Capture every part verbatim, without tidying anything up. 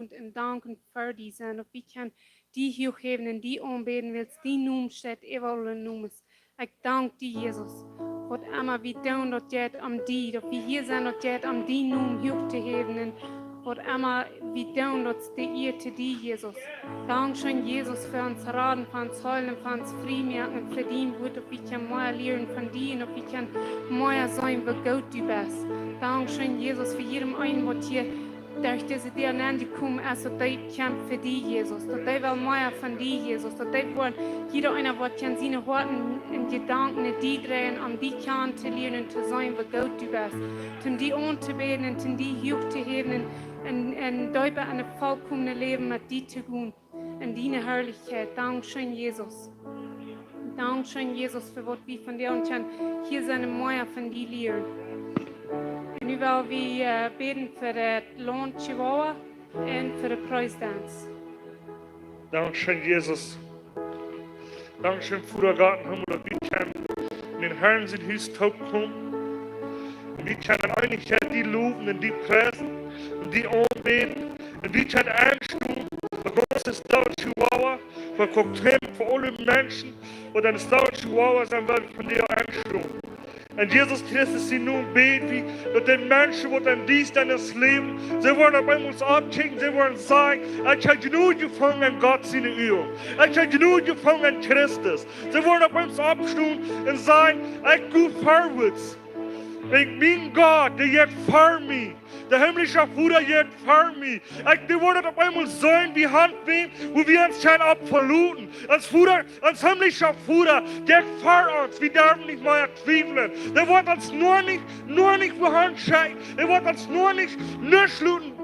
un danken fa die sennen, daut wie kjennen die huach häwen un die aunbäden, wiels dien Nomen steit äwa aule Nomes. Ekj dank die, Jesus. Waut emma wie doonen, daut jeit om die, daut wie hia sent, daut jeit om dien Nomen huach to häwen. Un waut emma wie doonen, daut es de Ea to die, Jesus. Dankscheen, Jesus, fa ons Raden, fa ons Heilen, fa ons Friemoaken, fa dien Wuat, daut wie kjennen mea lieren von die un daut wie kjennen mea seenen, woo goot du best. Dankscheen, Jesus, fa jiedem eenen, waut hia derch dise Däa nenjekomen es, daut dee kjemt fa die, Jesus. Daut dee well mea von die, Jesus. Daut dee woaren, jieda eena woat kjennen siene Hoaten un Jedanken no die dreien, om die kjanen to lieren un to seenen, woo goot du best. Om die auntobäden un om die huach to häwen un, un, un deepa en daut volkomne Läwen met die to gonen. En diene Harlichkjeit. Dankscheen, Jesus. Dankscheen, Jesus, fa waut wie vondoag kjennen hia sennen un mea von die lieren. Un nu well wie, äh, bäden fa daut Launt Chihuahua un fa de Präsident. Dankscheen, Jesus. Dankscheen, Voda Gott em Himmel, daut wie kjennen en dän Harn sien Hus toopkomen. Un wie kjennen en Eenichkjeit die lowen un die priesen un die aunbäden. Un wie kjennen enstonen fa gaunz Estado Chihuahua, fa Cuauhtémoc, fa aule Menschen, waut en Estado Chihuahua sent, well wie vondoag enstonen. En Jesus Christus sienen Nomen bäd wie, daut de Menschen, waut en Diestanis läwen, see woaren opp eemol oppkjikjen, see woaren sajen: "Ekj hab Jnod jefungen en Gott siene Uagen. Ekj hab Jnod jefungen en Christus." See woaren opp eemol oppstonen un sajen: "Ekj go verwoats. Wiels mien Gott, dee jeit ver mie. De himmlische Voda jeit ver mie." Ekj, dee woaren opp eemol seenen, wie haben wäm, wua wie ons kjennen opp veloten. Ons Voda, ons himmlische Voda, dee jeit ver ons. Wie derwen nich mea twiewlen. Dee woat ons noch nich, noch nich wohia schekjen. Dee woat ons noch nich, nich loten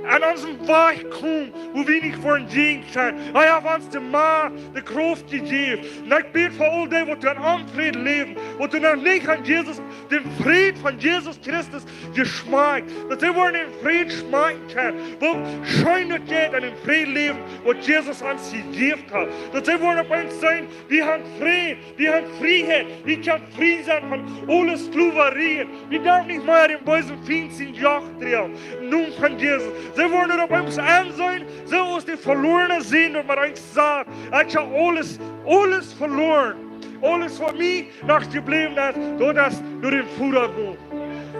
aun onsen Wajch komen, wua wie nich woaren jäajen kjennen. Hee haft ons de Macht, de Krauft jejäft. Un ekj bäd fa aul dee, waut en Onfräd läwen, waut noch nich aun Jesus, dän Fräd von Jesus Christus jeschmakjt. Daut see woaren dän Fräd schmakjen kjennen. Woo scheen daut jeit, en dän Fräd läwen, waut Jesus ons jejäft haft. Daut see woaren opp eemol seenen, wie haben Fräd, wie haben Frieheit, wie kjennen frie sennen von aule Sklowarien. Wie derwen nich mea dän beesen Fient sien Joch droagen. Em Nomen von Jesus. See woaren doa opp eemol aunseenen, soo aus de velorne Sän, daut mau eent sajcht: "Ekj hab aules, aules veloren. Aules, waut mie noch jebläwen es, daut es no dän Voda gonen."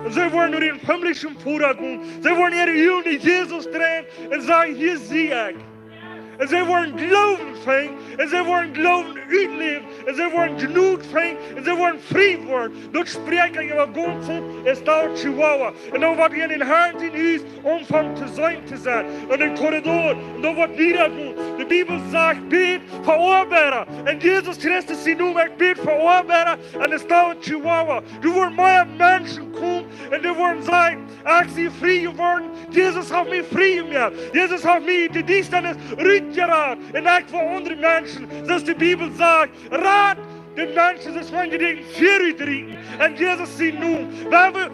Un see woaren no dän himmlischen Voda gonen. See woaren äare Uagen no Jesus dreien un sajen: "Hia sie ekj." Un see woaren Gloowen finjen, un see woaren Gloowen utläwen, un see woaren Jnod finjen, un see woaren frie woaren. Daut spräakj ekj äwa gaunz Estado Chihuahua. Un dan woat en dän Harn sien Hus aunfangen to seenen to sennen. Un em Korridor, un dan woat wieda gonen. De Bibel sajcht: "Bäd fa Oabeida." En Jesus Christus sienen Nomen, ekj bäd fa Oabeida en Estado Chihuahua. Doa woaren mea Menschen komen un dee woaren sajen: "Ekj sie frie jeworden. Jesus haft mie frie jemoakt. Jesus haft mie ut de Diestanis rutjerat. Un ekj well aundre Menschen, soo aus de Bibel sajcht, raden de Menschen, soo aus wie dee väarut rieten." En Jesus sienen Nomen. Wan wie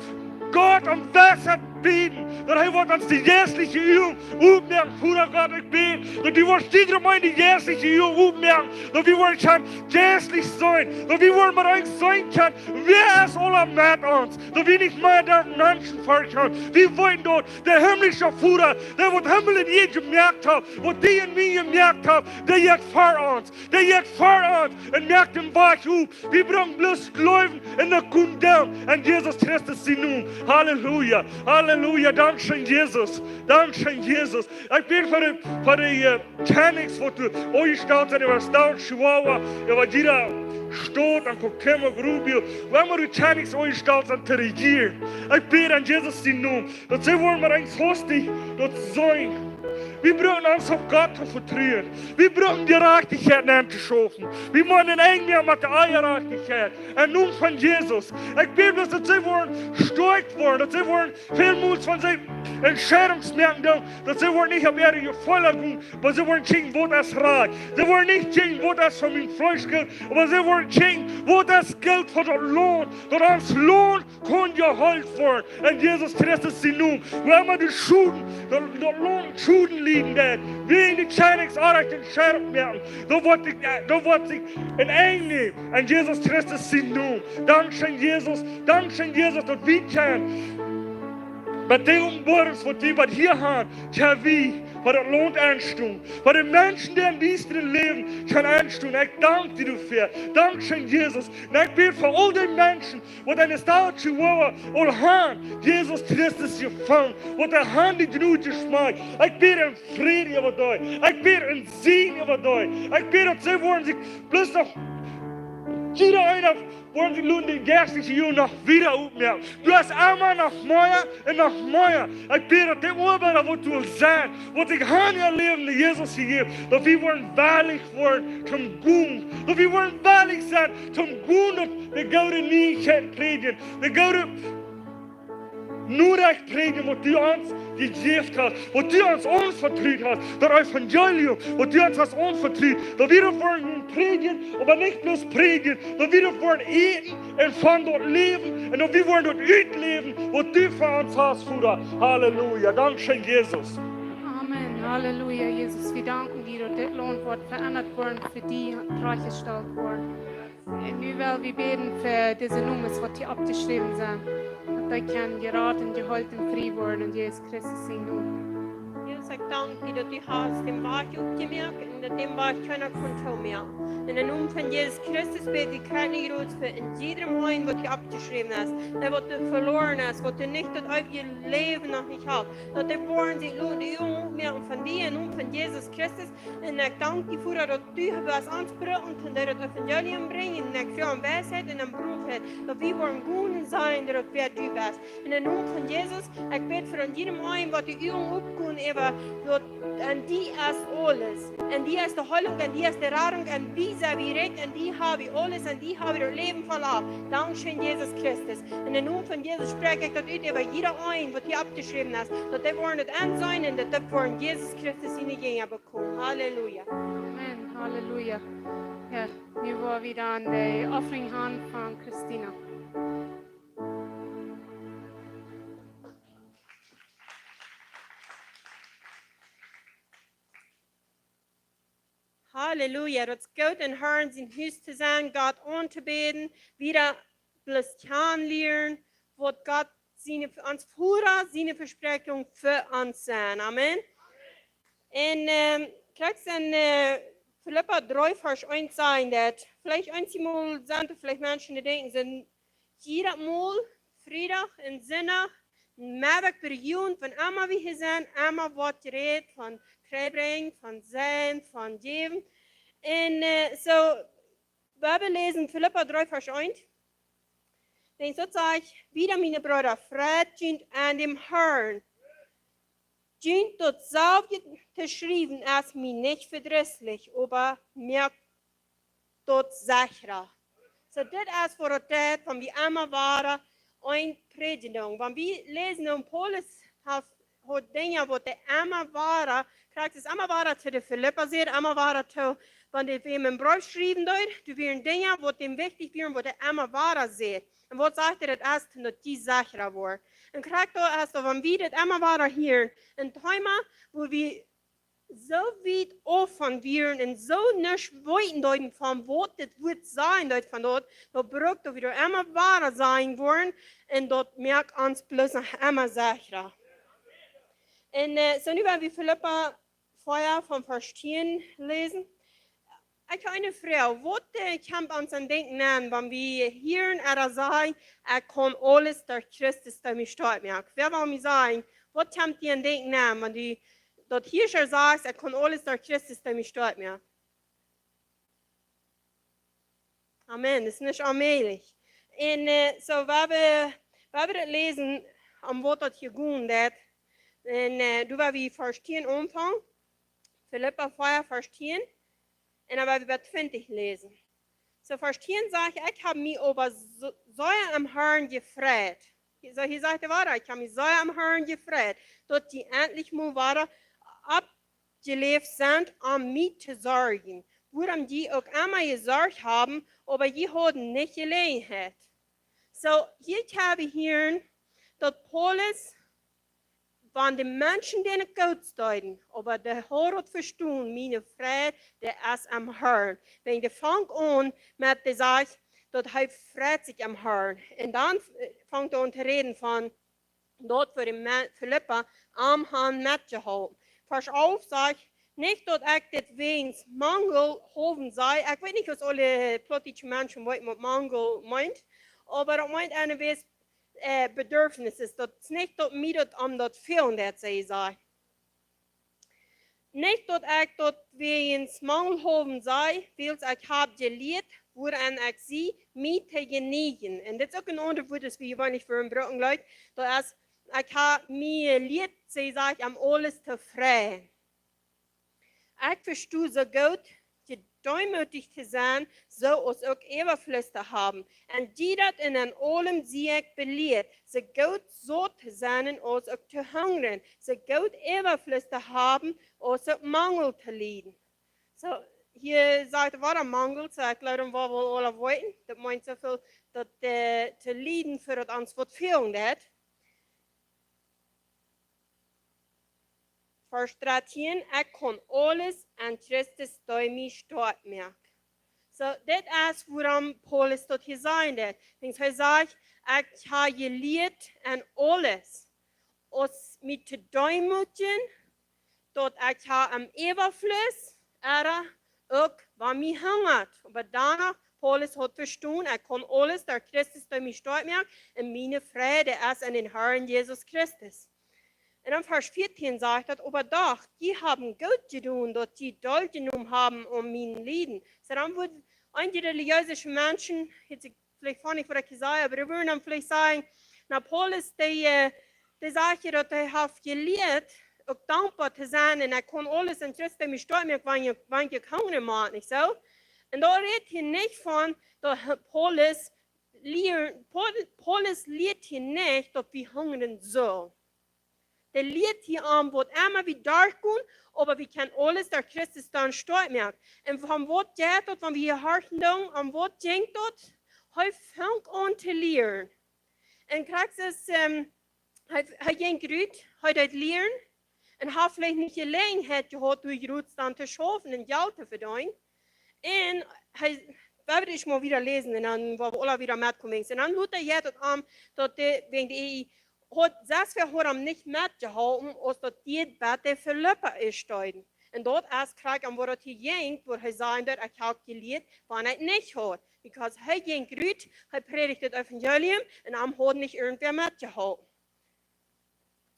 Gott om Weisheit bäden, daut hee woat ons de jeistliche Uagen opmoaken, Voda Gott, ekj bäd, daut du woascht jieda eenen de jeistliche Uagen opmoaken, daut wie woaren kjennen jeistlich seenen, daut wie woaren mau eent seenen kjennen, wäa es aula met ons, daut wie nich mea derwen Menschen verkjennen. Wie weeten daut de himmlische Voda, dee waut Himmel un Ieed jemoakt haft, waut die un mie jemoakt haft, dee jeit ver ons. Dee jeit ver ons un moakt dän Wajch op. Wie brucken bloos jleewen un dan kjemt dee. En Jesus Christus sienen Nomen. Halleluja. Halleluja. Dankscheen, Jesus. Dankscheen, Jesus. Ekj bäd fa de, fa de, äh, Chinese, waut doa aunjestalt sent, äwa Estado Chihuahua, äwa jieda Staut, en Cuauhtémoc, Rubio, wua emma de Chinese aunjestalt sent to rejieren. Ekj bäd en Jesus sienen Nomen, daut see woaren mau eent hastich daut seenen. Wie brucken ons opp Gott to vetruen. Wie brucken Jerajchtichkjeit auntoschaufen. Wie motten een Enj moaken met de Onjerajchtichkjeit. Em Nomen von Jesus. Ekj bäd bloos, daut see woaren stoakj woaren, daut see woaren välmols von sikj Entscheidungen moaken doonen, daut see woaren nich opp äare Jefeelen gonen, oba see woaren kjikjen, waut es rajcht. See woaren nich kjikjen, waut es fa mien Fleesch goot, oba see woaren kjikjen, waut es goot fa daut Launt, daut ons Launt kaun jeheelt woaren. En Jesus Christus sienen Nomen. Wua emma de Schoden, daut, daut Launt Schoden lieden deit, wäajen de Chinese orrajchte Entscheidungen moaken, daut woat sikj, äh, daut woat sikj een Enj nämen. En Jesus Christus sienen Nomen. Dankscheen, Jesus. Dankscheen, Jesus, daut wie kjennen Daut dee Openboarunk, waut dee bie hia haben, kjenn wie bie daut Launt aunstonen. Bie de Menschen, dee em Diestren läwen, kjenn aunstonen. Ekj dank die doafäa. Dankscheen, Jesus. Un ekj bäd fa aul dee Menschen, waut enne Staut Chihuahua aul haben Jesus Christus jefungen, waut dee haben de Jnod jeschmakjt. Ekj bäd een Fräd äwa dee. Ekj bäd een Säajen äwa dee. Ekj bäd, daut see woaren sikj bloos noch, jieda eena woat sikj loten dän jeistlichen Uagen noch wieda opmoaken. Du hast emma noch mea un noch mea. Ekj bäd, daut dee Oabeida, waut du sent, waut ekj han äa Läwen Jesus jejäft, daut wie woaren wellich woaren toom gonen. Daut wie woaren wellich sennen toom gonen, daut de goode Nieechkjeit prädjen, de goode Norecht prädjen, waut du ons jejäft hast, waut du ons aunvetrut hast, daut Evangelium, waut du ons hast aunvetrut, daut wie daut woaren prädjen, oba nich bloos prädjen, daut wie daut woaren äten un von daut läwen, un daut wie woaren daut utläwen, waut du fa ons hast, Voda. Halleluja. Dankscheen, Jesus. Amen. Halleluja, Jesus. Wie danken die, daut dit Launt woat veendat woaren, fa die trajchtjestalt woaren. Un nu well wie bäden fa dise Nomes, waut hia oppjeschräwen sent, daut dee kjennen jerat un jeheelt un frie woaren en Jesus Christus sienen Nomen. Jesus, ekj dank die, daut du hast dän Wajch opjemoakt un daut dän Wajch kjeena kaun toomoaken. En dän Nomen von Jesus Christus bäd wie, Kjennich Gottes, fa en jiedrem eenen, waut hia oppjeschräwen es, dee waut doa veloaren es, waut doa nich daut eewje Läwen noch nich haft, daut dee woaren sikj loten de Uagen opmoaken von die, en dän Nomen von Jesus Christus. Un ekj dank die, Voda, daut du hast ons brukt toom daut Evangelium brinjen. Un ekj froag om Weisheit un om Broofheit, daut wie woaren gonen sennen, daut wäa du best. En dän Nomen von Jesus, ekj bäd fa en jiedrem eenen, waut de Uagen opkjennen, äwa daut en die es aules. En die es de Heilunk, en die es de Radunk, en wie sent wie rikj, en die hab wie aules, en die hab wie daut Läwen voll. Dankscheen, Jesus Christus. En dän Nomen von Jesus spräakj ekj daut ut äwa jieda eenen, waut hia oppjeschräwen es, daut dee woaren daut enseenen un daut dee woaren Jesus Christus siene Jinja Halleluja. Amen. Halleluja. Jo, nu woa wie dan de Offering haben von Christina. Halleluja. Daut es goot, em Herrn sien Hus to sennen, Gott auntobäden, wada bloos kjanen lieren, waut Gott siene, ons Voda siene Vespräakjunk fa ons sent. Amen. En, ähm, krakjt en, äh, Filippa dree, Varsch eent sajcht daut, veleicht eenjemol sent doa veleicht Menschen, dee denkjen, sent jiedet Mol, Friedach un Sindach, Meddach, Perioden, wan emma wie hia sent, emma woat jerät von trigj brinjen, von sennen, von jäwen. En, äh, soo, wie läsen Filippa dree, Varsch eent. Wiels daut sajcht: "Wada, miene Breeda, freit junt aun däm Herrn. Junt daut selwje to schriewen es mie nich vedrisslich, oba moakt daut sechra." Soo, dit es waut daut deit, wan wie emma wada eene Prädjunk doonen. Wan wie läsen, un Paulus haft, haud Dinja, waut hee emma wada, krakjt es emma wada to de Filippa säd, emma wada to, wan hee wäm een Breef schriewen deed, doa wieren Dinja, waut am wichtich wieren, waut hee emma wada säd. Un waut sajcht hee, daut es, daut dee sechra woaren. Un krakjt daut es, daut wan wie dit emma wada hieren, een Thema, wua wie soo wiet auf von wieren un soo nuscht weeten deeden von waut dit Wuat sajen deed von daut, daut brukt daut wie daut emma wada sajen woaren un daut moakt ons bloos noch emma sechra. Un, äh, soo nu woa wie Filippa vea von Varsch tieen läsen. Ekj hab eene Froag, waut, äh, kjemt ons aun Denkjen aun, wan wie hieren ooda sajen: "Ekj kaun aules derch Christus, dee mie stoakj moakt"? Wäa wudd mie sajen, waut kjemt die aun Denkjen aun, wan du daut hia soo sajchst: "Ekj kaun aules derch Christus, dee mie stoakj moakt"? Amen, daut es nich onmäajlich. Un, äh, soo, woa wie, woa wie daut läsen, om waut daut hia gonen deit. Un, äh, doa woa wie Varsch tieen aunfangen. Filippa vea, Varsch tieen. Un dan woa wie bat twintich läsen. Soo, Varsch tieen sajcht: "Ekj hab mie oba soo, soo aum Herrn jefreit." Soo, hia sajcht hee wada: "Ekj hab mie soo aum Herrn jefreit, daut jie entlich mol wada oppjeläft sent, om mie to sorjen, wuarom jie uk emma jesorcht haben, oba jie hauden nich Jeläajenheit." Soo, hia kjenn wie hieren, daut Paulus, wan de Menschen dän Goots deeden, oba dee haud daut vestonen: "Miene Freid, dee es aum Herrn." Wan dee fangt aun met de Sach, daut hee freit sikj aum Herrn. Un dan, äh, fangt hee aun to räden von, Daut wia de Me-, Filippa, am han metjehoolen. Varsch alf sajcht: "Nich daut ekj dit wäajens Mangel haben saj." Ekj weet nich aus aule plautdietsche Menschen weeten waut Mangel meent, oba daut meent eewent, äh, Bedürfnis. Daut es nich daut mie daut om daut fälen deit, sajcht see. "Nich daut ekj daut wäajens Mangel haben saj, wiels ekj hab jelieet, wuaraun ekj sie, mie to jeneajen." Un dit es uk een aundret Wuat, daut wie hia nich fa brucken, Leet. Daut es, ekj hab mie jelieet, see sajcht, om aules to freien. Ekj vesto soo goot jedeemootijt to sennen, soo aus uk Äwafluss to haben. Un daut en aulem sie ekj belieet, soo goot saut to sennen aus uk to hungren, soo goot Äwafluss to haben aus uk Mangel to lieden. Soo, hia sajcht hee waut om Mangel, soo ekj jleew daut wie woll aula weeten. Daut meent soo väl daut, äh, to lieden fa daut ons waut fälen deit. Varsch dartieen: "Ekj kaun aules en Christus, dee mie stoakj moakt." Soo, dit es wuarom Paulus daut hia sajcht. Wiels hee sajcht: "Ekj hab jelieet en aules, aus mie to deemootjen, daut ekj hab om Äwafluss, ooda uk wan mie hungat." Oba doano, Paulus haud vestonen: "Ekj kaun aules derch Christus, dee mie stoakj moakt, un miene Freid es en dän Harn Jesus Christus." Un dan Varsch vieetieen sajcht daut: "Oba doch, jie haben goot jedonen, daut jie deeljenomen haben aun mien Lieden." Soo dan wudden eenje relijeese Menschen, hia es veleicht funny waut ekj saj, oba dee wudden dan veleicht sajen: "Na, Paulus, dee, äh, dee sajcht hia daut hee haft jelieet uk dankboa to sennen, un ekj kaun aules en Christus, dee mie stoakj moakt, wan ekj, wan ekj hungren mott, nich soo?" Un doa rät hee nich von daut he-, Paulus lieet, Paul-, Paulus lieet hia nich daut wie hungren sellen. Dee lieet hia om waut emma wie derchgonen, oba wie kjennen aules derch Christus, dee ons stoakj moakt. Un von waut jeit daut, wan wie hia horchen doonen, om waut jinkj daut? Hee funk aun to lieren. Un krakjt es, ähm, hee, hee jinkj rut, hee deed lieren, un haud veleicht nich Jeläajenheit jehaut, doa rut dan to schaufen un Jelt to vedeenen. Un hee, wie woaren dit mol wada läsen, un dan woa wie aula wada metkomen. Un dan lot hee daut aun, daut dee, wäajen dee haud, sest wäa haud am nich metjehoolen, aus daut dee bie de Filippa es stonen. Un daut es krakjt om waut daut hia jinkj, wua hee säd daut: "Ekj hab jelieet, waut ekj nich haud." Because hee jinkj rut, hee prädicht daut Evangelium, un am haud nich irjentwäa metjehoolen.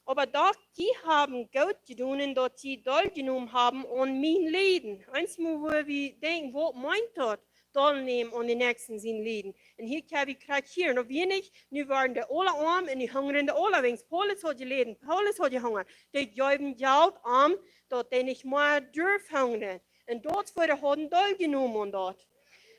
"Oba doch, jie haben goot jedonen, daut jie deeljenomen haben aun mien Lieden." Eensmol wua wie denkjen: "Waut meent daut, deelnämen aun dän Näakjsten sien Lieden?" Un hia kjenn wie krakjt hia, nu wie nich, nu wieren dee aula oam un nu hungren dee aula, wiels Paulus haud jeläden, Paulus haud jehungat. Dee jeewen Jelt om, daut dee nich mea durf hungren. Un daut wia, dee hauden deeljenomen aun daut.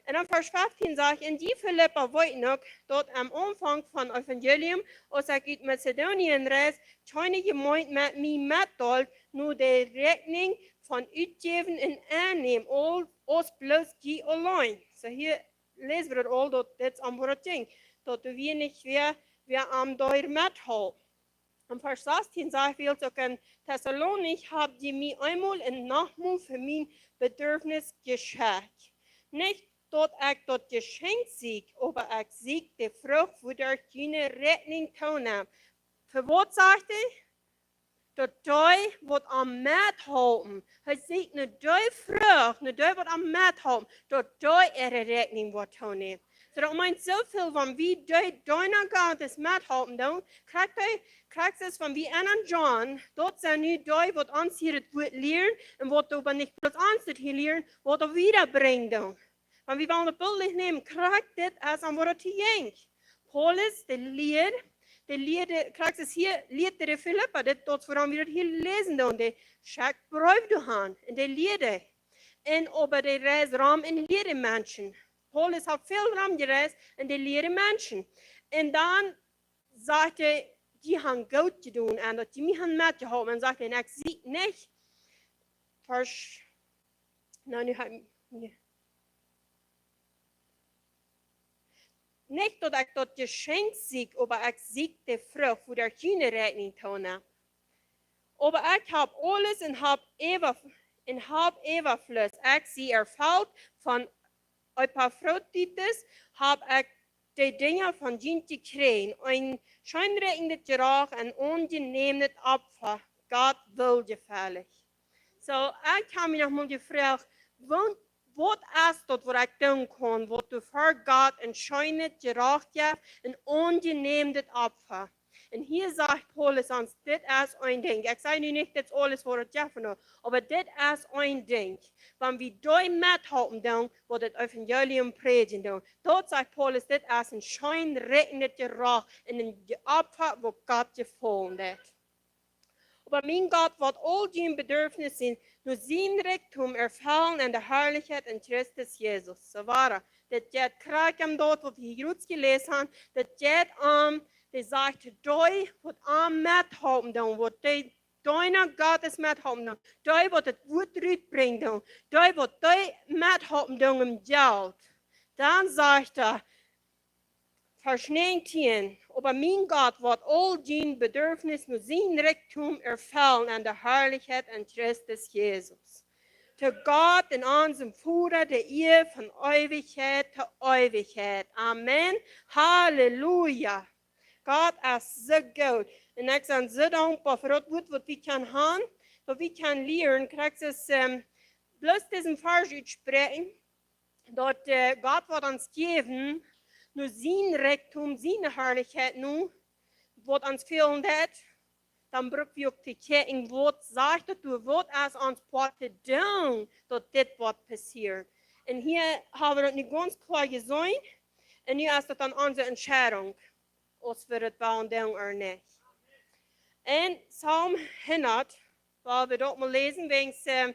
Un dan Varsch fieftieen sajcht: "Un jie Filippa weeten uk, daut aum Aunfank von Evangelium, aus ekj ut Mazedonien reisd, kjeene Jemeent met mie metdeeld, no de Rakjnunk von utjäwen un aunnämen, aul-, aus bloos jie auleen." Soo hia läs wie daut aul, daut dit om waut daut jinkj, daut doa wia nich wäa, wäa am doa metholp. Un Varsch sastieen sajcht: "Wiels uk en Thessalonich hab jie mie eemol un nochmol fa mien Bedurfnis jeschekjt. Nich daut ekj daut Jeschenkj sieekj, oba ekj sieekj de Frucht, waut derch june Rakjnunk toonämt." Fa waut sajcht hee? Daut dee waut am metholpen. Hee sieekjt no dee Frucht, no dee waut am metholpen, daut dee äare Rakjnunk woat toonemen. Soo, daut meent soo väl, wan wie dee, dee no Gott es metholpen doonen, krakjt dee, krakjt es wan wie en aun John, daut sent nu dee waut ons hia daut Wuat lieren un waut oba nich bloos ons daut hia lieren, waut daut wiedabrinjen doonen. Wan wie wellen daut bildlich nämen, krakjt dit es om waut daut hia jinkj. Paulus, dee lieed, dee lieed, krakjt es hia lieed de Filippa, dit, daut wuarom wie daut hia läsen doonen, dee schekjt Breew doa han, un dee lieed. Un oba dee reisd rom un lieed Menschen. Paulus haud väl rom jereist un dee lieed Menschen. Un dan sajcht hee: "Jie han goot jedonen un daut jie mie han metjeholpen." Un sajcht hee: "Un ekj sieekj nich." Varsch, nu, nu hab ekj, nu. "Nich daut ekj daut Jeschenkj sieekj, oba ekj sieekj de Frucht, waut derch june Rakjnunk toonämt. Oba ekj hab aules un hab Äwa-, un hab Äwafluss. Ekj sie erfelt, von Epafroditus hab ekj de Dinja von junt jekjräajen, een scheenrikjendet Jeracht un aunjenämet Opfa, Gott woljefällich. Soo, ekj hab mie noch mol jefroagt, waut, waut es daut, waut ekj doonen kaun, waut doa ver Gott een scheenet Jeracht jeft, een aunjenämet Opfa? Un hia sajcht Paulus ons, dit es een Dinkj. Ekj saj nu nich, dit es aules, waut et jeft, no, oba dit es een Dinkj. Wan wie doa methalpen doonen, waut daut Evangelium prädjen doonen, daut sajcht Paulus, dit es een scheenrikjendet Jeracht un een Opfa, waut Gott jefollen haft. Oba mien Gott woat aul june Bedürfnisse no sien Rikjdom erfellen en de Harlichkjeit en Christus Jesus. Soo wia daut. Dit jeit krakjt om daut, waut wie hia jrod jeläst haben, dit jeit om, dee sajcht, dee waut am methalpen doonen, waut dee Deena Gottes methalpen doonen, dee waut daut Wuat rutbrinjen doonen, dee waut dee methalpen doonen em Jelt. Dan sajcht hee, Varsch näajentieen: Oba mien Gott woat aul june Bedürfnisse no sien Rikjdom erfellen en de Harlichkjeit en Christus Jesus. To Gott un onsem Voda de Ea von Eewichkjeit to Eewichkjeit. Amen. Halleluja. Gott es soo goot. Un ekj sie soo dankboa fa daut Wuat, waut wie kjennen haben, waut wie kjennen lieren. Krakjt soo, ähm, bloos disen Varsch utspräakjen, daut, äh, Gott woat ons jäwen, no sien Rikjdom, siene Harlichkjeit no, waut ons fält, daut, dan bruck wie uk to kjikjen, waut sajcht daut doa, waut es ons Poat to doonen, daut dit woat passieren. Un hia hab wie daut nu gaunz kloa jeseenen. Un nu es daut dan onse Entscheidunk, aus wie daut wellen doonen ooda nich. En Psalm hundat, woa wie daut mol läsen, wäajen, äh,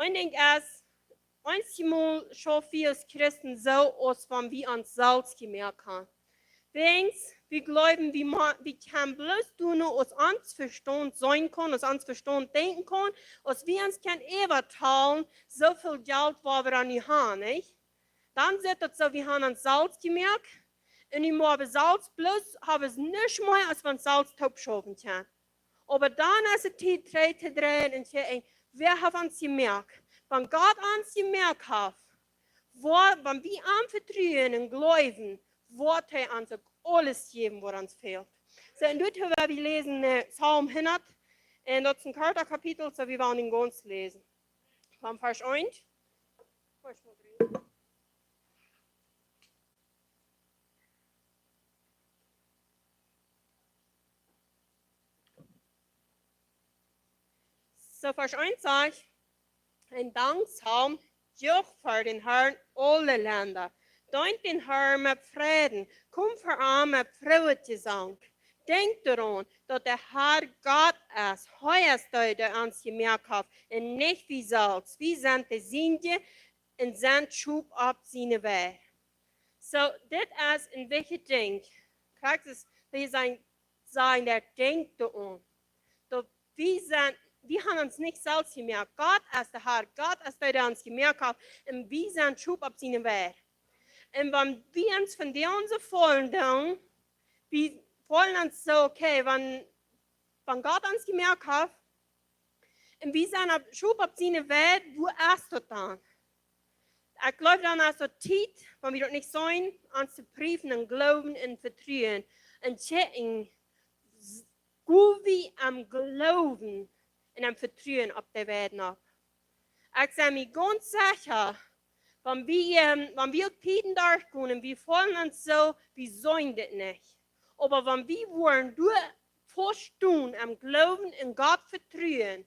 een Dinkj es, eenjemol schaufen wie aus Christen soo, aus wan wie ons selfst jemoakt haben. Wäajen wie jleewen, wie ma-, wie kjennen bloos doonen, aus ons Vestaunt seenen kaun, aus ons Vestaunt denkjen kaun, aus wie ons kjennen äwatalen, soo väl Jelt woa wie dan nu haben, nich? Dan sitt daut soo, wie haben ons selfst jemoakt. Un nu motten wie selfst bloos, haben wie nuscht mea, aus wie ons selfst toopschaufen kjennen. Oba dan es et Tiet, trigj to dreien un to sajen: Wäa haft ons jemoakt? Wan Gott ons jemoakt haft, woa-, wan wie am vetruen un jleewen, woat hee ons uk aules jäwen, waut ons fält. Soo, un dit woa wie läsen, äh, Psalm hundat. Un daut es een kortet Kapitel, soo wie wellen daut gaunz läsen. Von Varsch eent. Soo, Varsch eent sajcht: Een Dankpsalm, jucht ver dän Harn, aule Lenda. Deent dän Harn met Freiden, komt ver am met Freudjesank. Denkjt doaraun, daut de Har Gott es. Hee es dee, dee ons jemoakt haft, un nich wie selfst. Wie sent de Sienje un sent Schop opp siene Weid. Soo, dit es een wichtjet Dinkj. Krakjt soo, wie sent, sent doa Dinkj doa aun. Daut wie sent, wie haben ons nich selfst jemoakt. Gott es de Har, Gott es dee, dee ons jemoakt haft, un wie sent Schop opp siene Weid. Un wan wie ons von dee onse faulen doonen, wie faulen ons soo, okay, wan, wan Gott ons jemoakt haft, un wie sent opp, Schop opp siene Weid, woo es daut dan? Ekj jleew, dan es daut Tiet, wan wie daut nich seenen, ons to priefen em Gloowen un Vetruen. Un kjikjen, s-, woo wie em Gloowen un em Vetruen opp de Weid nopp. Ekj sie mie gaunz secha, wan wie, ähm, wan wie uk Tieden derchgonen, wie faulen ons soo, wie seenen dit nich. Oba wan wie woaren doa faust stonen em Gloowen un Gott vetruen,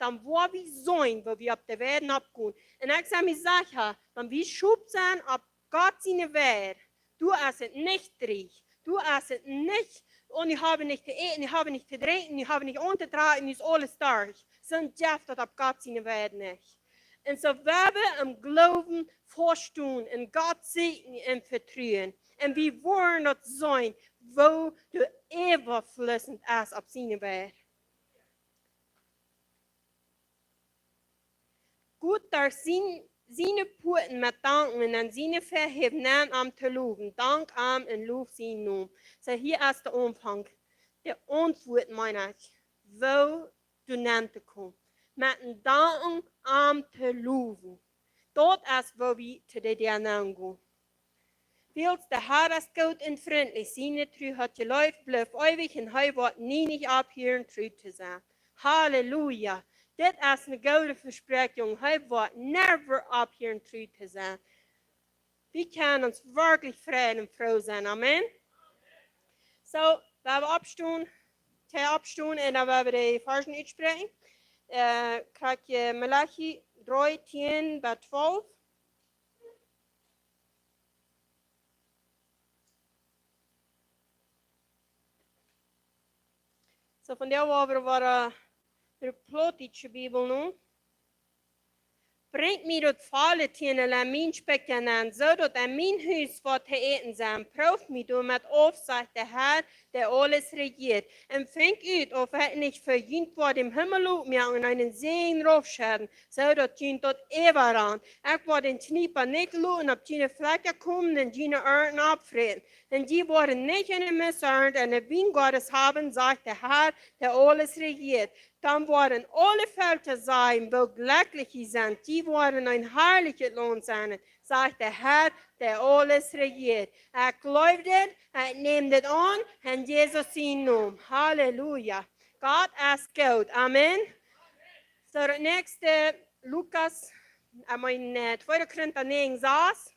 dan woa wie seenen, woo wie opp de Weid noppgonen. Un ekj sie mie secha, wan wie Schop sent opp Gott siene Weid, doa es et nich dreich, doa es et nich, un dee haben nich to äten, dee haben nich to drinkjen, dee haben nich auntotrakjen, dee es aules derch. Soo jeft daut opp Gott siene Weid nich. Un soo woa wie em Gloowen faust stonen un Gott sieekjen un vetruen. Un wie woaren daut seenen, woo doa äwaflissent es opp siene Weid. Gott derchsieekjt siene Puaten met Danken un aun siene Väahauft nenn am to lowen. Dankt am un loft sienen Nomen. Soo, hia es de Aunfank, de Auntwuat, meen ekj, woo doa nenn to komen. Met een Danken am to lowen. Daut es, woo wie to de Däa nenn gonen. Wiels de Herr es goot un frintlich, siene Tru haft jeläft, blift eewich un hee woat nie nich opphieren tru to sennen. Halleluja. Dit es eene goode Vespräakjunk. Hee woat never opphieren tru to sennen. Wie kjennen ons werkjlich freien un froo sennen. Amen. So, wie woaren oppstonen, twee oppstonen un dan woaren wie de Varzen utspräakjen. Äh, kjrieech jie Maleachi dree, tieen bat twalf. So, vondoag woa wie de plautdietsche Bibel nämen. Brinjt mie daut volle Tiendel en mien Spikj nenn, soo daut en mien Hus waut to äten es. Prooft mie doamet auf, sajcht de Herr, dee aules rejieet. Un finjt ut, auf ekj nich fa junt woa dän Himmel opmoaken un eenen Säajen raufschedden, soo daut junt daut äwarant. Ekj woa dän Kjnipa nich loten opp june Flakja komen un june Arnten oppfräten. Un jie woaren nich eene Missarnt en de Wiengoaden haben, sajcht de Herr, dee aules rejieet. Dan woaren aule Velkja sajen, woo jlekjlich jie sent. Jie woaren een harlichet Launt sennen, sajcht de Herr, dee aules rejieet. Ekj jleew dit, ekj näm dit aun, en Jesus sienen Nomen. Halleluja. Gott es goot. Amen. So, daut näakjste, Lukas, I mean, äh, tweede Korinta näajen, sas.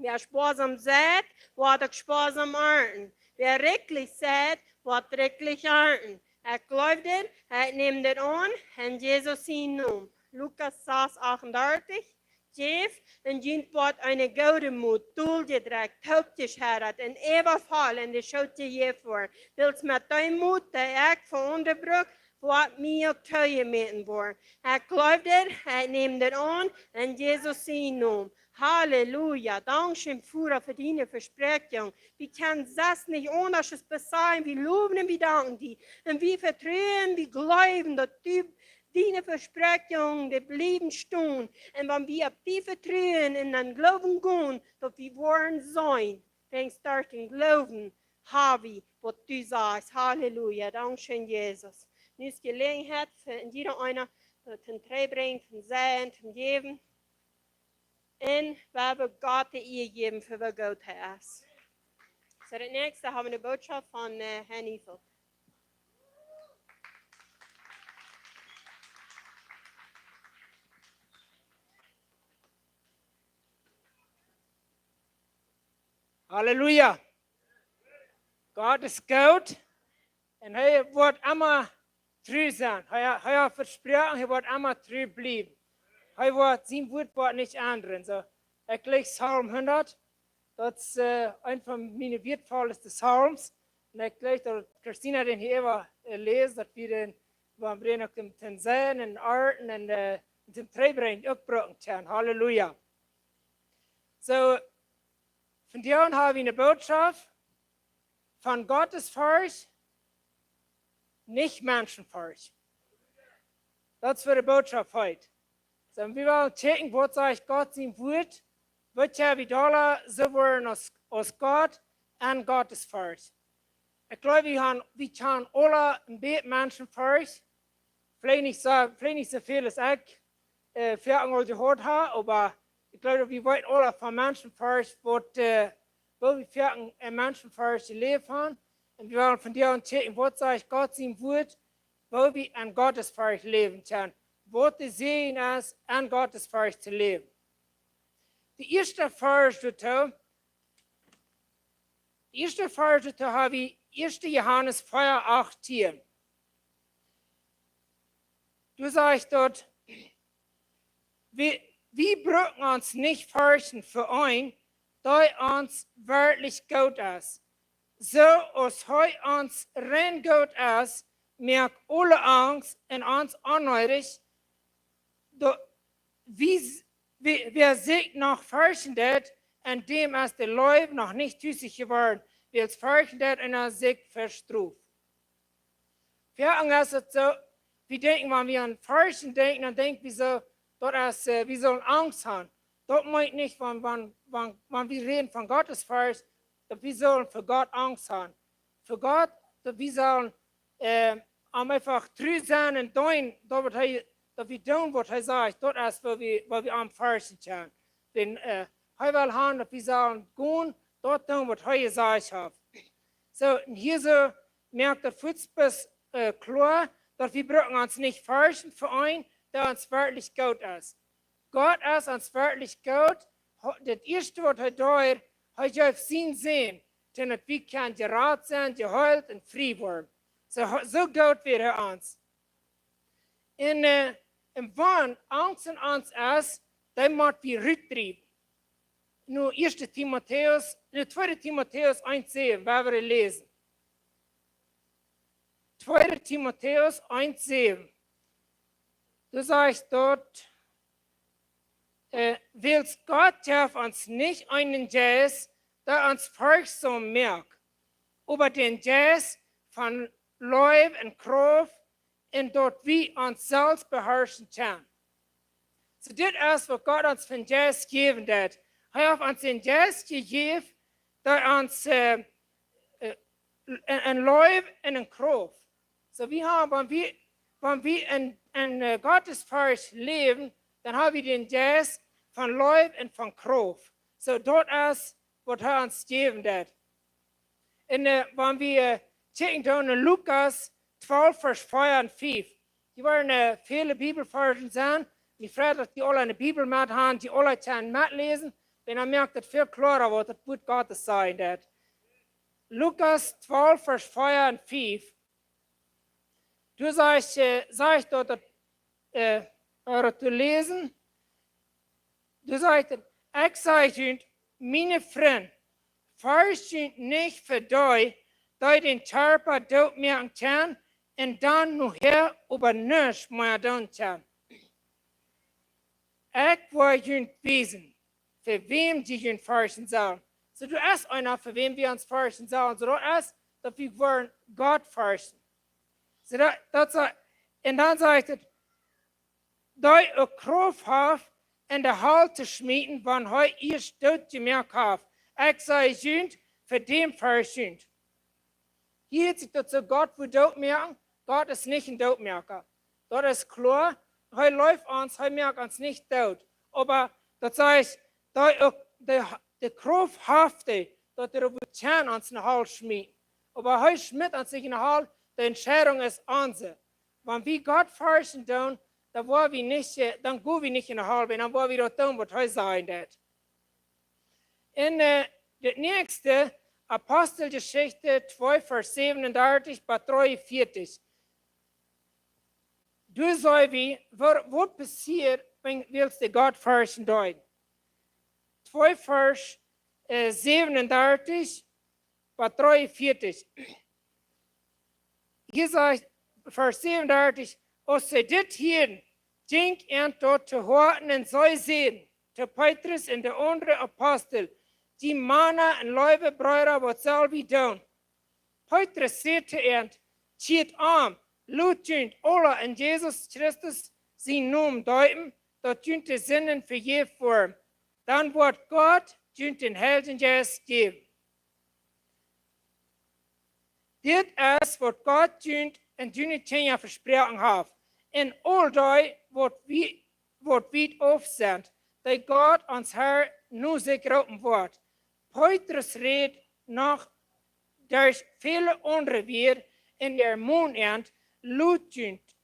Wäa spoasam seit, woat uk spoasam arnten. Wäa rikjlich seit, woat rikjlich arnten. Ekj jleew dit, ekj näm dit aun, en Jesus sienen Nomen. Lukas sas achtundartich. Jäft, un junt woat eene goode Mot, dolljedrekjt, toopjescheddat un äwavoll en de Schoot jejäft woaren. Wiels met dän Mot, dän ekj fa aundre bruck, woat mie uk toojemäten woaren. Ekj jleew dit, ekj näm dit aun, en Jesus sienen Nomen. Halleluja. Dankscheen, Voda, fa diene Vespräakjunk. Wie kjennen selfst nich aundasch aus bloos sajen, wie lowen un wie danken die. Un wie vetruen, wie jleewen, daut du diene Vespräakjunk, dee bliewen stonen. Un wan wie opp die vetruen un dan jleewen gonen, daut wie woaren sennen. Wäajen derch dän Gloowen ha wie, waut du sajst. Halleluja. Dankscheen, Jesus. Nu es Jeläajenheit fa jieda eena, daut to trigj brinjen, to sennen, to jäwen. Un wie wellen Gott de Ea jäwen fa woo goot hee es. So, daut näakjste hab wie eene Botschaft von, äh, Herr Neufeld. Halleluja. Gott es goot. Un hee woat emma tru sennen. Hee, hee haft vesproaken, hee woat emma tru bliewen. Hee woat, sien Wuat woat nich endren. So, ekj jleich Psalm hundat. Daut es, äh, eent von miene wieetvollste Psalms. Un ekj jleich daut Christina dän hia äwa, äh, läst, daut wie dän, wan wie dän uk em, toom Sennen un Arnten un, äh, toom Trigjbrinjen uk brucken kjennen. Halleluja. So, vondoag hab wie eene Botschaft von Gottesforcht, nich Menschenforcht. Daut es fa de Botschaft heut. So, wie wellen kjikjen, waut sajcht Gott sien Wuat, waut wie dolla soo woaren aus, aus Gott un Gottesforcht. Ekj jleew, wie haben, wie haben aule een bät Menschenforcht. Veleicht nich soo, veleicht nich soo väl aus ekj, äh, foaken aul jehieet hab, oba ekj jleew, wie weeten aule von Menschenforcht, waut, äh, woo wie foaken en Menschenforcht jeläft haben. Un wie wellen vondoag kjikjen, waut sajcht Gott sien Wuat, woo wie en Gottesforcht läwen kjennen. Waut de Säajen es, en Gottesforcht to läwen. De ieeschte Varsch doatoo, de ieeschte Varsch doatoo hab wie ieeschte Johanes vea achtieen. Doa sajcht daut, wie, wie brucken ons nich ferchten fa eenen, dee ons werkjlich goot es. Soo aus hee ons rein goot es, moakt aule Angst un ons onneedich. Daut, wie s-, wie, wäa sikj noch ferchten deit, aun däm es de Leew noch nich tusich jeworden, wiels ferchten deit eena sikj vestroft. Foaken es et soo, wie denkjen, wan wie aun Ferchten denkjen, dan denkj wie soo, daut es, äh, wie sellen Angst haben. Daut meent nich, wan, wan, wan, wan wie räden von Gottesforcht, daut wie sellen fa Gott Angst haben. Fa Gott, daut wie sellen, äh, am eefach tru sennen un doonen, daut waut hee, daut wie doonen, waut hee sajcht, daut es, woo wie, woo wie am ferchten kjennen. Dan, äh, hee well haben, daut wie sellen gonen, daut doonen, waut hee jesajcht haft. Soo, un hia soo moakt daut fuats, äh, kloa, daut wie brucken ons nich ferchten fa eenen, dee ons werkjlich goot es. Gott es ons werkjlich goot. Ho-, daut ieeschte, waut hee deed, hee jeef sienen Sän, daut wie kjennen jerat sennen, jeheelt un frie woaren. Soo, soo goot wia hee ons. Un, äh, un wan Angst en ons es, dan motten wie rutdriewen. Nu, ieeschte Timotäus, nu, tweede Timotäus eent säwen, woa wie läsen. Tweede Timotäus eent säwen. Doa sajcht daut, äh, wiels Gott jeef ons nich eenen Jeist, dee ons ferchtsom moakt, oba dän Jeist von Leew un Krauft, un daut wie ons selfst beharschen kjennen. Soo, dit es, waut Gott ons fa een Jeist jäwen deed. Hee haft ons een Jeist jejäft, dee ons, äh, äh, en, en Leew un en Krauft. Soo, wie haben, wan wie, wan wie en, en, äh, Gottesfercht läwen, dan haben wie dän Jeist von Leew un von Krauft. Soo, daut es, waut hee ons jäwen deed. Un, äh, wan wie, äh, checken doonen en Lukas twalf, Varsch vea un fief. Hia woaren, äh, väle Bibelvarsch sennen. Ekj frei mie, daut jie aule eene Bibel met haben, dee aule kjennen metläsen. Dan moakt daut väl kloara, waut daut Wuat Gottes sajcht. Lukas twalf, Varsch vea un fief. Doa sajcht, äh, sajcht daut, daut, äh, ooda to läsen, doa sajcht hee: "Ekj saj junt, miene Frind, fercht junt nich fa dee, dee dän Kjarpa dootmoaken kjennen un dan nohäa oba nuscht mea doonen kjennen. Ekj woa junt wiesen, fa wäm jie junt ferchten sellen." Soo, doa es eena, fa wäm wie ons ferchten sellen. Soo, daut es, daut wie woaren Gott ferchten. Soo, daut, daut sa-, un dan sajcht hee, dee uk Krauft haft, en de Hal to schmieten, wan hee ieescht dootjemoakt haft. Ekj saj junt, fa däm fercht junt. Hia hieet sikj daut soo, Gott woat dootmoaken. Gott es nich een Dootmoaka. Daut es kloa. Hee leeft ons, hee moakt ons nich doot. Oba daut sajcht, dee uk, dee, dee Krauft haft hee, daut hee daut woat kjennen ons en de Hal schmieten. Oba hee schmitt ons nich en de Hal, de Entscheidunk es onse. Wan wie Gott ferchten doonen, dan woa wie nich, äh, dan go wie nich en de Hal, dan woa wie daut doonen, waut hee sajen deed. Un, äh, daut näakjste, Aposteljeschicht twee, Varsch säwenundartich bat dreeunvieetich. Doa see wie, wa-, waut passieet, wan, wiels dee Gott ferchten deeden. Twee, Varsch, äh, säwenundartich bat dreeunvieetich. Hia sajcht, Varsch säwenundartich: "Aus see dit hieeden, jinkj an daut to Hoaten un see säden to Petrus un de aundre Apostel: Jie Mana un leewe Breeda, waut sell wie doonen?" Petrus säd to an: "Kjieet om, lot junt aula en Jesus Christus sienen Nomen deepen, daut junt de Sinden vejäft woaren. Dan woat Gott junt dän Heiljen Jeist jäwen. Dit es, waut Gott junt un june Kjinja vesproaken haft. Un aul dee, waut wie-, waut wiet auf sent, dee Gott, ons Herr, no sikj roopen woat." Petrus räd noch derch väle aundre Wieed un vemont an: "Lot junt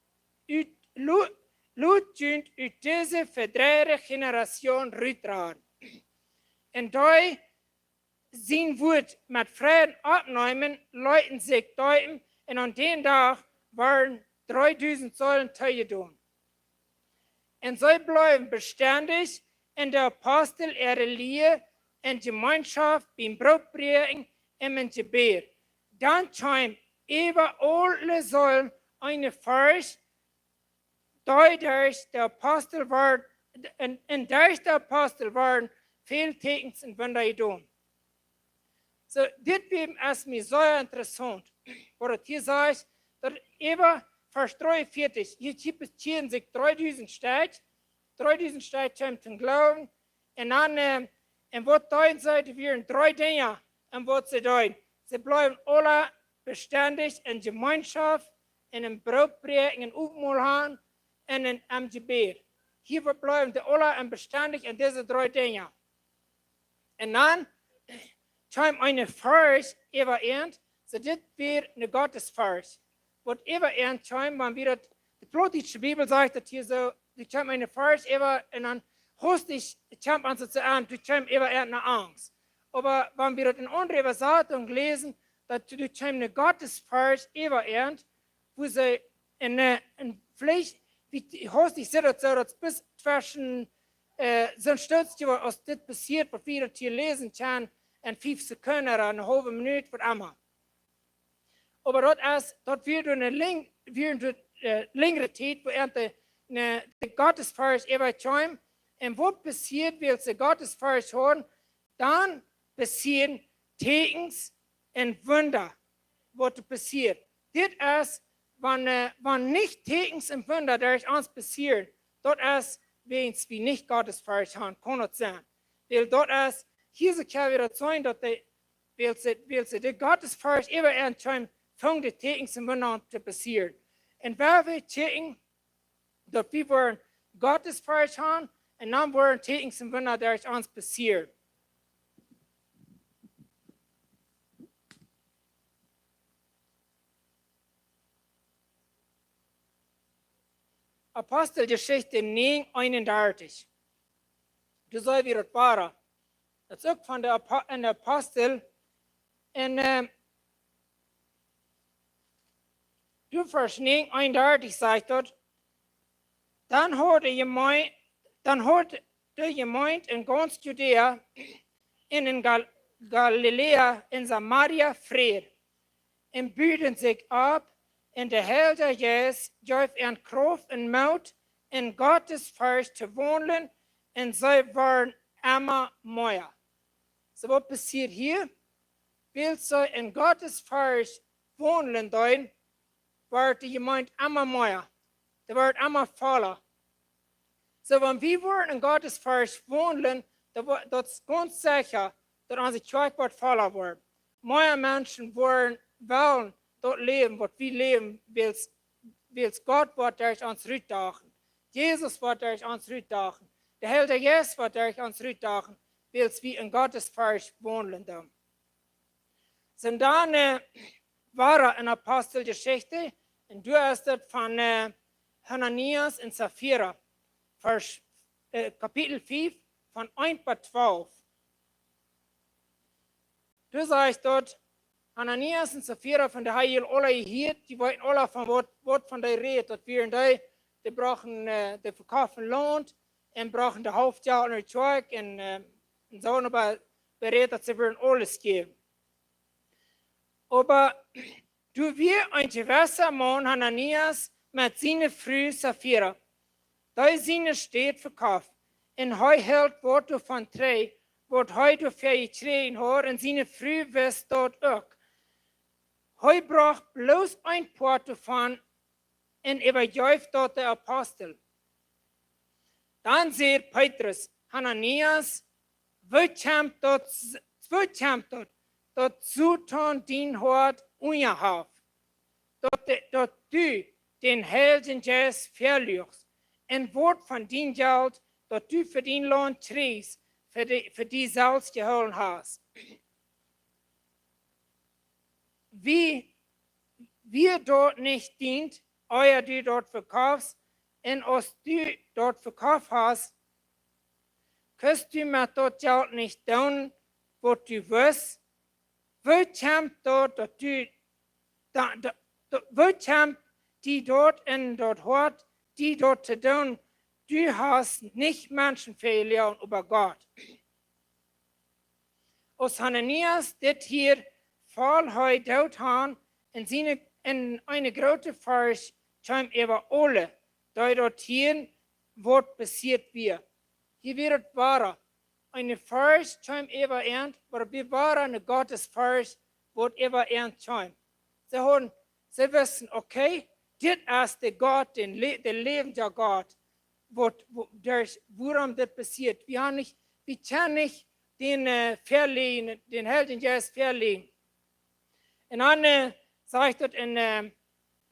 ut, lo-, lot junt ut dise vedreide Generation rutraden." Un dee sien Wuat met Freiden oppneemen, leeten sikj deepen, un aun dän Dach wieren dreedusent Seelen toojedonen. Un see bleewen bestendich en de Apostel äare Lia, en Jemeenschoft, biem Brootbräakjen un em Jebäd. Dan kjeem äwa aule Seelen eene Forcht, dee derch de Apostel wort-, un, un derch de Apostel worden väl Tieekjens un Wunda jedonen. Soo, dit Bibel es mie sea interessaunt, waut daut hia sajcht, daut äwa Varsch dreeunvieetich, hia bekjieeden sikj dreedusent Stekj, dreedusent Stekj kjeemen toom Gloowen, un dan, äh, un waut deeden see? Doa wieren dree Dinja, un waut see deeden. See bleewen aula bestendich en Jemeenschoft, en em Brootbräakjen, en Owentmol han, un en, em Jebäd. Hia bleewen see aula en bestendich en dise dree Dinja. Un dan, kjeem eene Forcht äwa an, soo dit wia eene Gottesforcht. Waut äwa an kjeem, wan wie daut, de plautdietsche Bibel sajcht daut hia soo, doa kjeem eene Forcht äwa an, un dan hastich kjeem ons daut soo aun, doa kjeem äwa an eene Angst. Oba wan wie daut en aundre Äwasatunk läsen, daut doa kjeem eene Gottesforcht äwa an, woo see en, äh, en Fleesch, wie, hastich sit daut soo, daut es bloos tweschen, äh, soon Stootje, aus dit passieet, waut wie daut hia läsen kjennen, en fief Sekunden ooda eene haulwe Minut, waut emma. Oba daut es, daut wia eene läng-, wia eene, äh, lenjre Tiet, wua an de, ne, de Gottesforcht äwa kjeem. Un waut passieet, wiels see Gottesforcht hauden, dan passieeden Tieekjens un Wunda, waut doa passieed. Dit es, wan, äh, wan nich Tieekjens un Wunda derch ons passieren, daut es, wiels wie nich Gottesforcht haben, kaun daut sennen. Wiels daut es, hia soo kjenn wie daut seenen, daut de, wiels see, wiels see de Gottesforcht äwa an kjeem, fungen de Tieekjens un Wunda aun to passieren. Un wan wie kjikjen, daut wie woaren Gottesforcht haben, un dan woaren Tieekjens un Wunda derch ons passieren. Aposteljeschicht näajen eenundartich. Doa seen wie daut wada. Daut es uk von de Apo-, en de Apostel. En, äh, doa Varsch näajen, eenundartich sajcht daut: Dan haud de Jemeen-, dan haud de Jemeent en gaunz Judäa un en Gal-, Galiläa un Samaria Fräd, un buden sikj opp, un de Heilje Jeist jeef an Krauft un Moot, en Gottesforcht to waundlen, un see worden emma mea. Soo, waut passieed hia? Wiels see en Gottesforcht waundlen deeden, wort de Jemeent emma mea. Dee wort emma volla. Soo, wan wie woaren en Gottesforcht waundlen, dan wo-, daut es gaunz secha, daut onse Kjoakj woat volla woaren. Mea Menschen woaren wellen daut läwen, waut wie läwen, wiels, wiels Gott woat derch ons rutdoagen. Jesus woat derch ons rutdoagen. De Heilje Jeist woat derch ons rutdoagen, wiels wie en Gottesforcht waundlen doonen. Sent dan, äh, wada en Aposteljeschicht, un doa es daut von, äh, Hananias un Safira, Varsch, äh, Kapitel fief, von eent bat twalf. Doa sajcht daut, Hananias un Safira, von dee hab jie aula jehieet, dee weeten aula von waut, waut von dee rät, daut wieren dee, dee brochten, äh, dee vekoften Launt un brochten de Halft Jelt en de Kjoakj un, äh, un soo, oba bereit, daut see wudden aules jäwen. Oba doa wia een jewessa Maun, Hananias, met siene Fru Safira, dee siene Städ vekoft, un hee hilt waut doavon trigj, waut hee doafäa jekjräajen haud, un siene Fru wist daut uk. Hee brocht bloos een Poat doavon un äwajeef daut de Apostel. Dan säd Petrus: Hananias, woo kjemt daut, woo kjemt daut, daut Soton dien Hoat unjahaft, daut de, daut du dän Heiljen Jeist veluachst, un waut von dien Jelt, daut du fa dien Launt kjrieechst, fa die, fa die selfst jehoolen hast? Wia, wia daut nich dient, ea du daut vekofst? Un aus du daut vekoft hast, kust du met daut Jelt nich doonen, waut du wust? Woo kjemt daut, daut du, da, da, da, woo kjemt die daut en daut Hoat, die daut to doonen? Du hast nich Menschen veloagen, oba Gott. Aus Hananias dit hieed, foll hee doot han, un siene, un eene groote Forcht kjeem äwa aule, dee daut hieeden, waut passieet wia. Hia wia daut wada. Eene Forcht kjeem äwa an, oba wia wada eene Gottesforcht, waut äwa an kjeem. See hauden, see wisten, okay, dit es de Gott, de le-, de läwendja Gott, waut, waut, derch, wuarom dit passieet. Wie haben nich, wie kjennen nich dän, äh, velieejen, dän Heiljen Jeist velieejen. Un dan, äh, sajcht daut en, äh,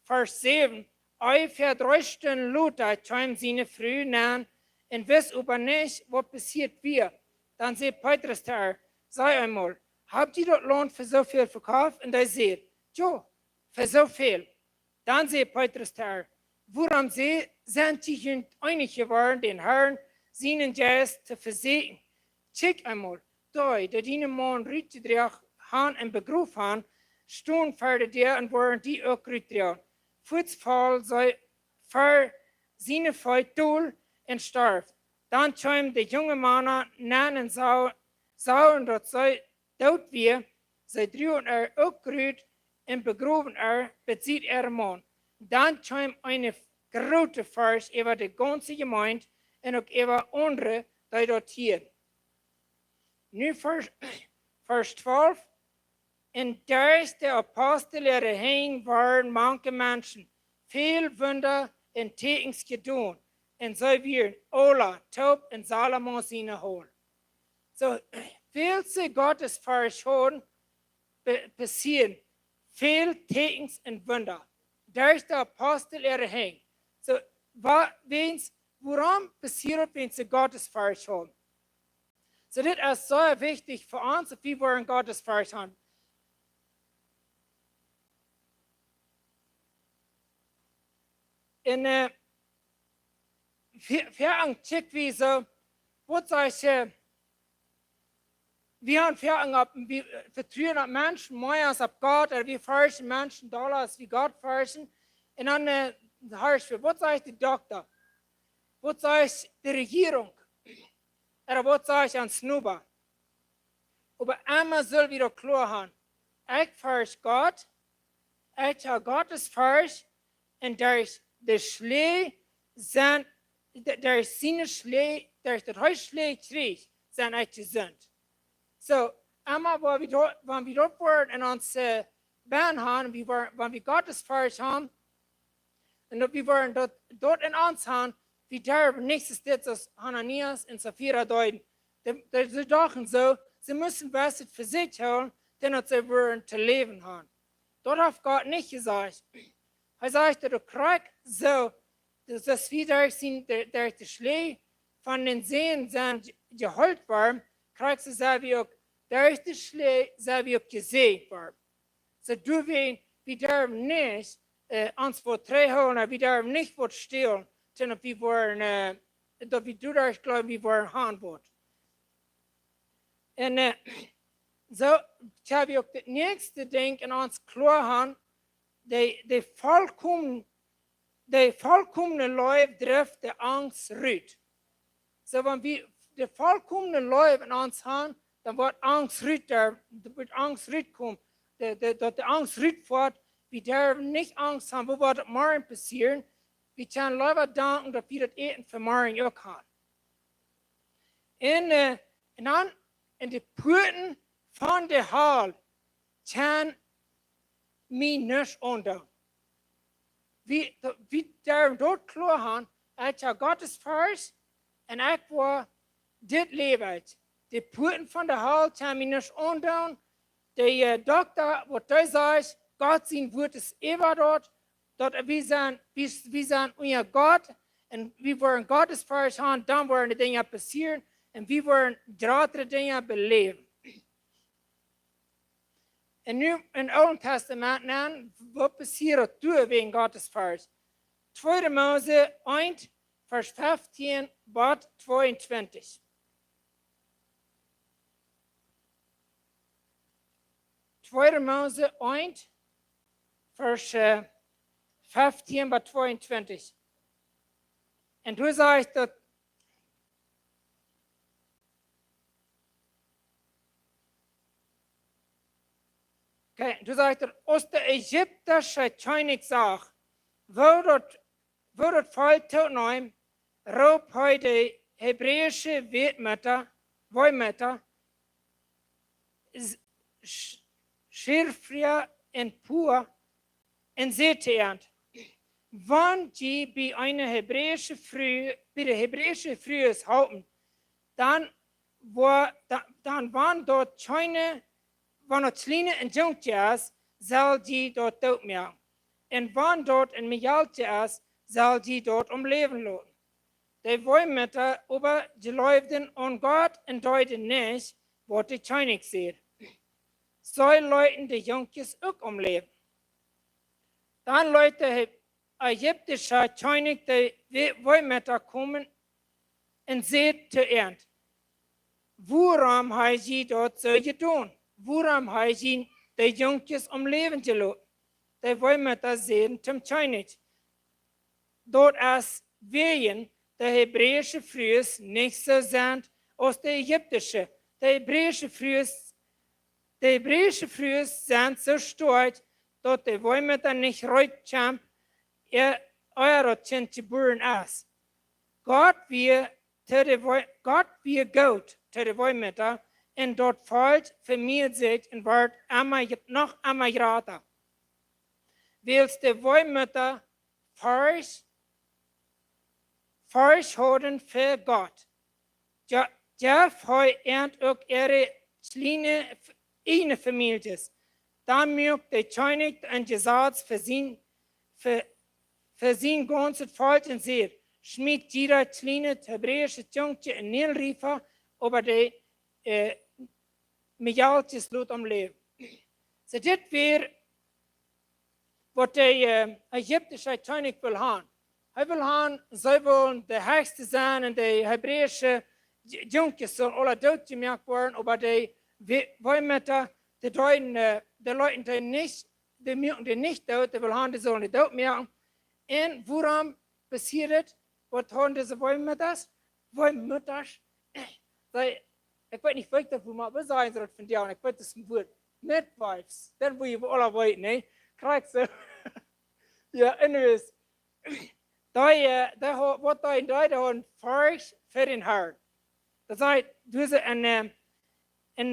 Varsch säwen: Onjefäa dree Stunden lota kjeem siene Fru nenn un wist oba nich, waut passieet wia. Dan säd Petrus to äa: Saj eemol, Hab jie daut Launt fa soo väl vekoft? Un dee säd: Jo, fa soo väl. Dan säd Petrus to an: Wuarom se-, sent jie junt eenich jeworden, dän Herrn sienen Jeist to vesieekjen? Kjikj eemol, dee, dee dienen Maun rutjedroagen haben un begrowen haben, stonen ver de Däa un woaren die uk rutdroagen. Fuaz foll see ver siene Feet dol un storf. Dan kjeemen de junge Mana nenn un sa-, sagen, daut see doot wia. See druagen ar uk rut un begrowen ar bie äaren Maun. Dan kjeem eene groote Forcht äwa de gaunze Jemeent un uk äwa aundre, dee daut hieeden. Nu Varsch, Varsch twalf. Un derch de Apostel äare Henj worden mank de Menschen väl Wunda un Tieekjens jedonen, un see wieren aula toop en Salomo siene Hal. Soo, wiels see Gottesforcht hauden, be-, passieeden väl Tieekjens un Wunda derch de Apostel äare Henj. Soo, wa-, wäajens, wuarom passieed daut? Wäajens see Gottesforcht hauden. Soo, dit es sea wichtich fa ons, daut wie woaren Gottesforcht haben. Un, äh, ver-, verank kjikj wie soo, waut sajcht, äh, wie haben verank opp, wie, äh, vetruen opp Menschen mea aus opp Gott, ooda wie forschen Menschen dolla aus wie Gott forschen. Un dan, äh, horch wie, waut sajcht de Dokta? Waut sajcht de Rejierunk? Ooda waut sajcht ons Noba? Oba emma sell wie daut kloa haben. Ekj forsch Gott, ekj hab Gottesforcht, un derch de Schläaj sent, de-, derch siene Schläaj, derch daut hee Schläaj kjrieech, sie ekj jesunt. Soo, emma wan wie daut, wan wie daut Wuat en ons, äh, bennen haben, wie woaren, wan wie Gottesforcht haben, un daut wie woaren daut, daut en ons haben, wie derwen nich soo aus Hananias un Safira deeden. Dee, dee, see dochten soo, see musten waut fa sikj hoolen, dan daut see wudden to läwen haben. Daut haft Gott nich jesajcht. Hee sajcht daut krakjt soo, daut aus wie derch sien, de-, derch de Schläaj von dän Sän sent je-, jeheelt worden, krakjt soo sent wie uk derch de Schläaj, sent wie uk jesäajent worden. Soo, du, wie, wie derwen nich, äh, ons waut trigjhoolen, wie derwen nich waut stälen, dan daut wie woaren, äh, daut wie doaderch jleewen, wie woaren haben waut. Un, äh, soo, ha wie uk daut näakjste Dinkj en ons kloa haben, de, de volkomen-, de volkomne Leew drift de Angst rut. Soo, wan wie de volkomne Leew en ons haben, dan woat Angst rut, doa, doa woat Angst rutkomen. De, de, daut de Angst rutfoat, wie derwen nich Angst haben, waut woat morjen passieren. Wie kjennen leewa danken, daut wie daut Äten fa morjen uk haben. Un, äh, un dan en de Puaten von de Hal kjennen mie nuscht aundoonen. Wie, wie derwen daut kloa haben, ekj hab Gottesforcht un ekj woa dit Läwen. De Puaten von de Hal kjennen mie nuscht aundoonen. De, äh, Dokta, waut dee sajcht, Gott sien Wuat es äwa daut, daut wie sent, wie, wie sent unja Gott un wie woaren Gottesforcht haben, dan woaren de Dinja passieren un wie woaren jratre Dinja beläwen. Un nu em Oolen Tastament, waut passieet doa wäajen Gottesforcht? Tweede Mose eent, Varsch feftieen bat tweeuntwintich. Tweede Mose eent, Varsch, äh, feftieen bat tweeuntwintich. Un doa sajcht daut, okay, doa sajcht et, aus de ägiptische Kjennich sach, woo daut, woo daut Volkj toopneem, roopt hee de hebräische Weemutta, Weemutta, S-, Sch-, Schifra un Pua, un säd to an: Wan jie bie eene hebräische Fru, bie de hebräische Frues halpen, dan woa-, da-, dan wan daut kjliene, wan daut kjliene een Jung es, sell jie daut dootmoaken. Un wan daut een Mejalkje es, sell jie daut om Läwen loten. De Weemutta oba jleewden aun Gott un deeden nich, waut de Kjennich säd. see leeten de Junkjes uk omläwen. Dan leet de ägiptische Kjennich de Wee-, Weemeta komen un säd to an: Wuarom ha jie daut soo jedonen? Wuarom ha jie de Junkjes om Läwen jeloten? De Weemeta säden tom Kjennich: Daut es wäajen de hebräische Frues nich soo sent aus de ägiptische. De hebräische Frues, de hebräische Frues sent soo stoakj, daut de Weemeta nich rut kjemt, ea, ea daut Kjint jebuaren es. Gott wia to de Wee-, Gott wia goot to de Weemeta, un daut Volkj vemieed sikj un wort emma, noch emma jrata. Wiels de Weemeta Forcht, Forcht hauden fa Gott, jo-, jeef hee an uk äare kjliene F-, ieejne Famieljes. Dan muak de Kjennich een Jesaz fa sien, fa, fa sien gaunzet Volkj un säd: Schmiet jieda kjlienet hebräischet Jungkje en Nilriefa, oba de, äh, Mejalkjes lot om Läwen. Soo, dit wia waut de, äh, ägiptische Kjennich wull han. Hee wull han, see wullen de hechste sennen un de hebräische J-, Junkjes sullen aula dootjemoakt woaren, oba de We-, Weemeta, dee deeden, äh, dee leeten dee nich, dee muaken dee nich doot, dee wull han, dee sullen dee dootmoaken. Un wuarom passieed et? Waut hauden dise Weemetas? Weemetas. See, ekj weet nich, woo ekj daut wudd mau sajen, soo daut von die, ekj weet, daut es een Wuat. Midwives. Dan wudd jie aula weeten, nä? Krakjt soo. Jo, anyways. Dee, äh, dee ha-, waut dee deeden, dee hauden Forcht fa dän Harn. Daut sajcht, doa es en, äh, en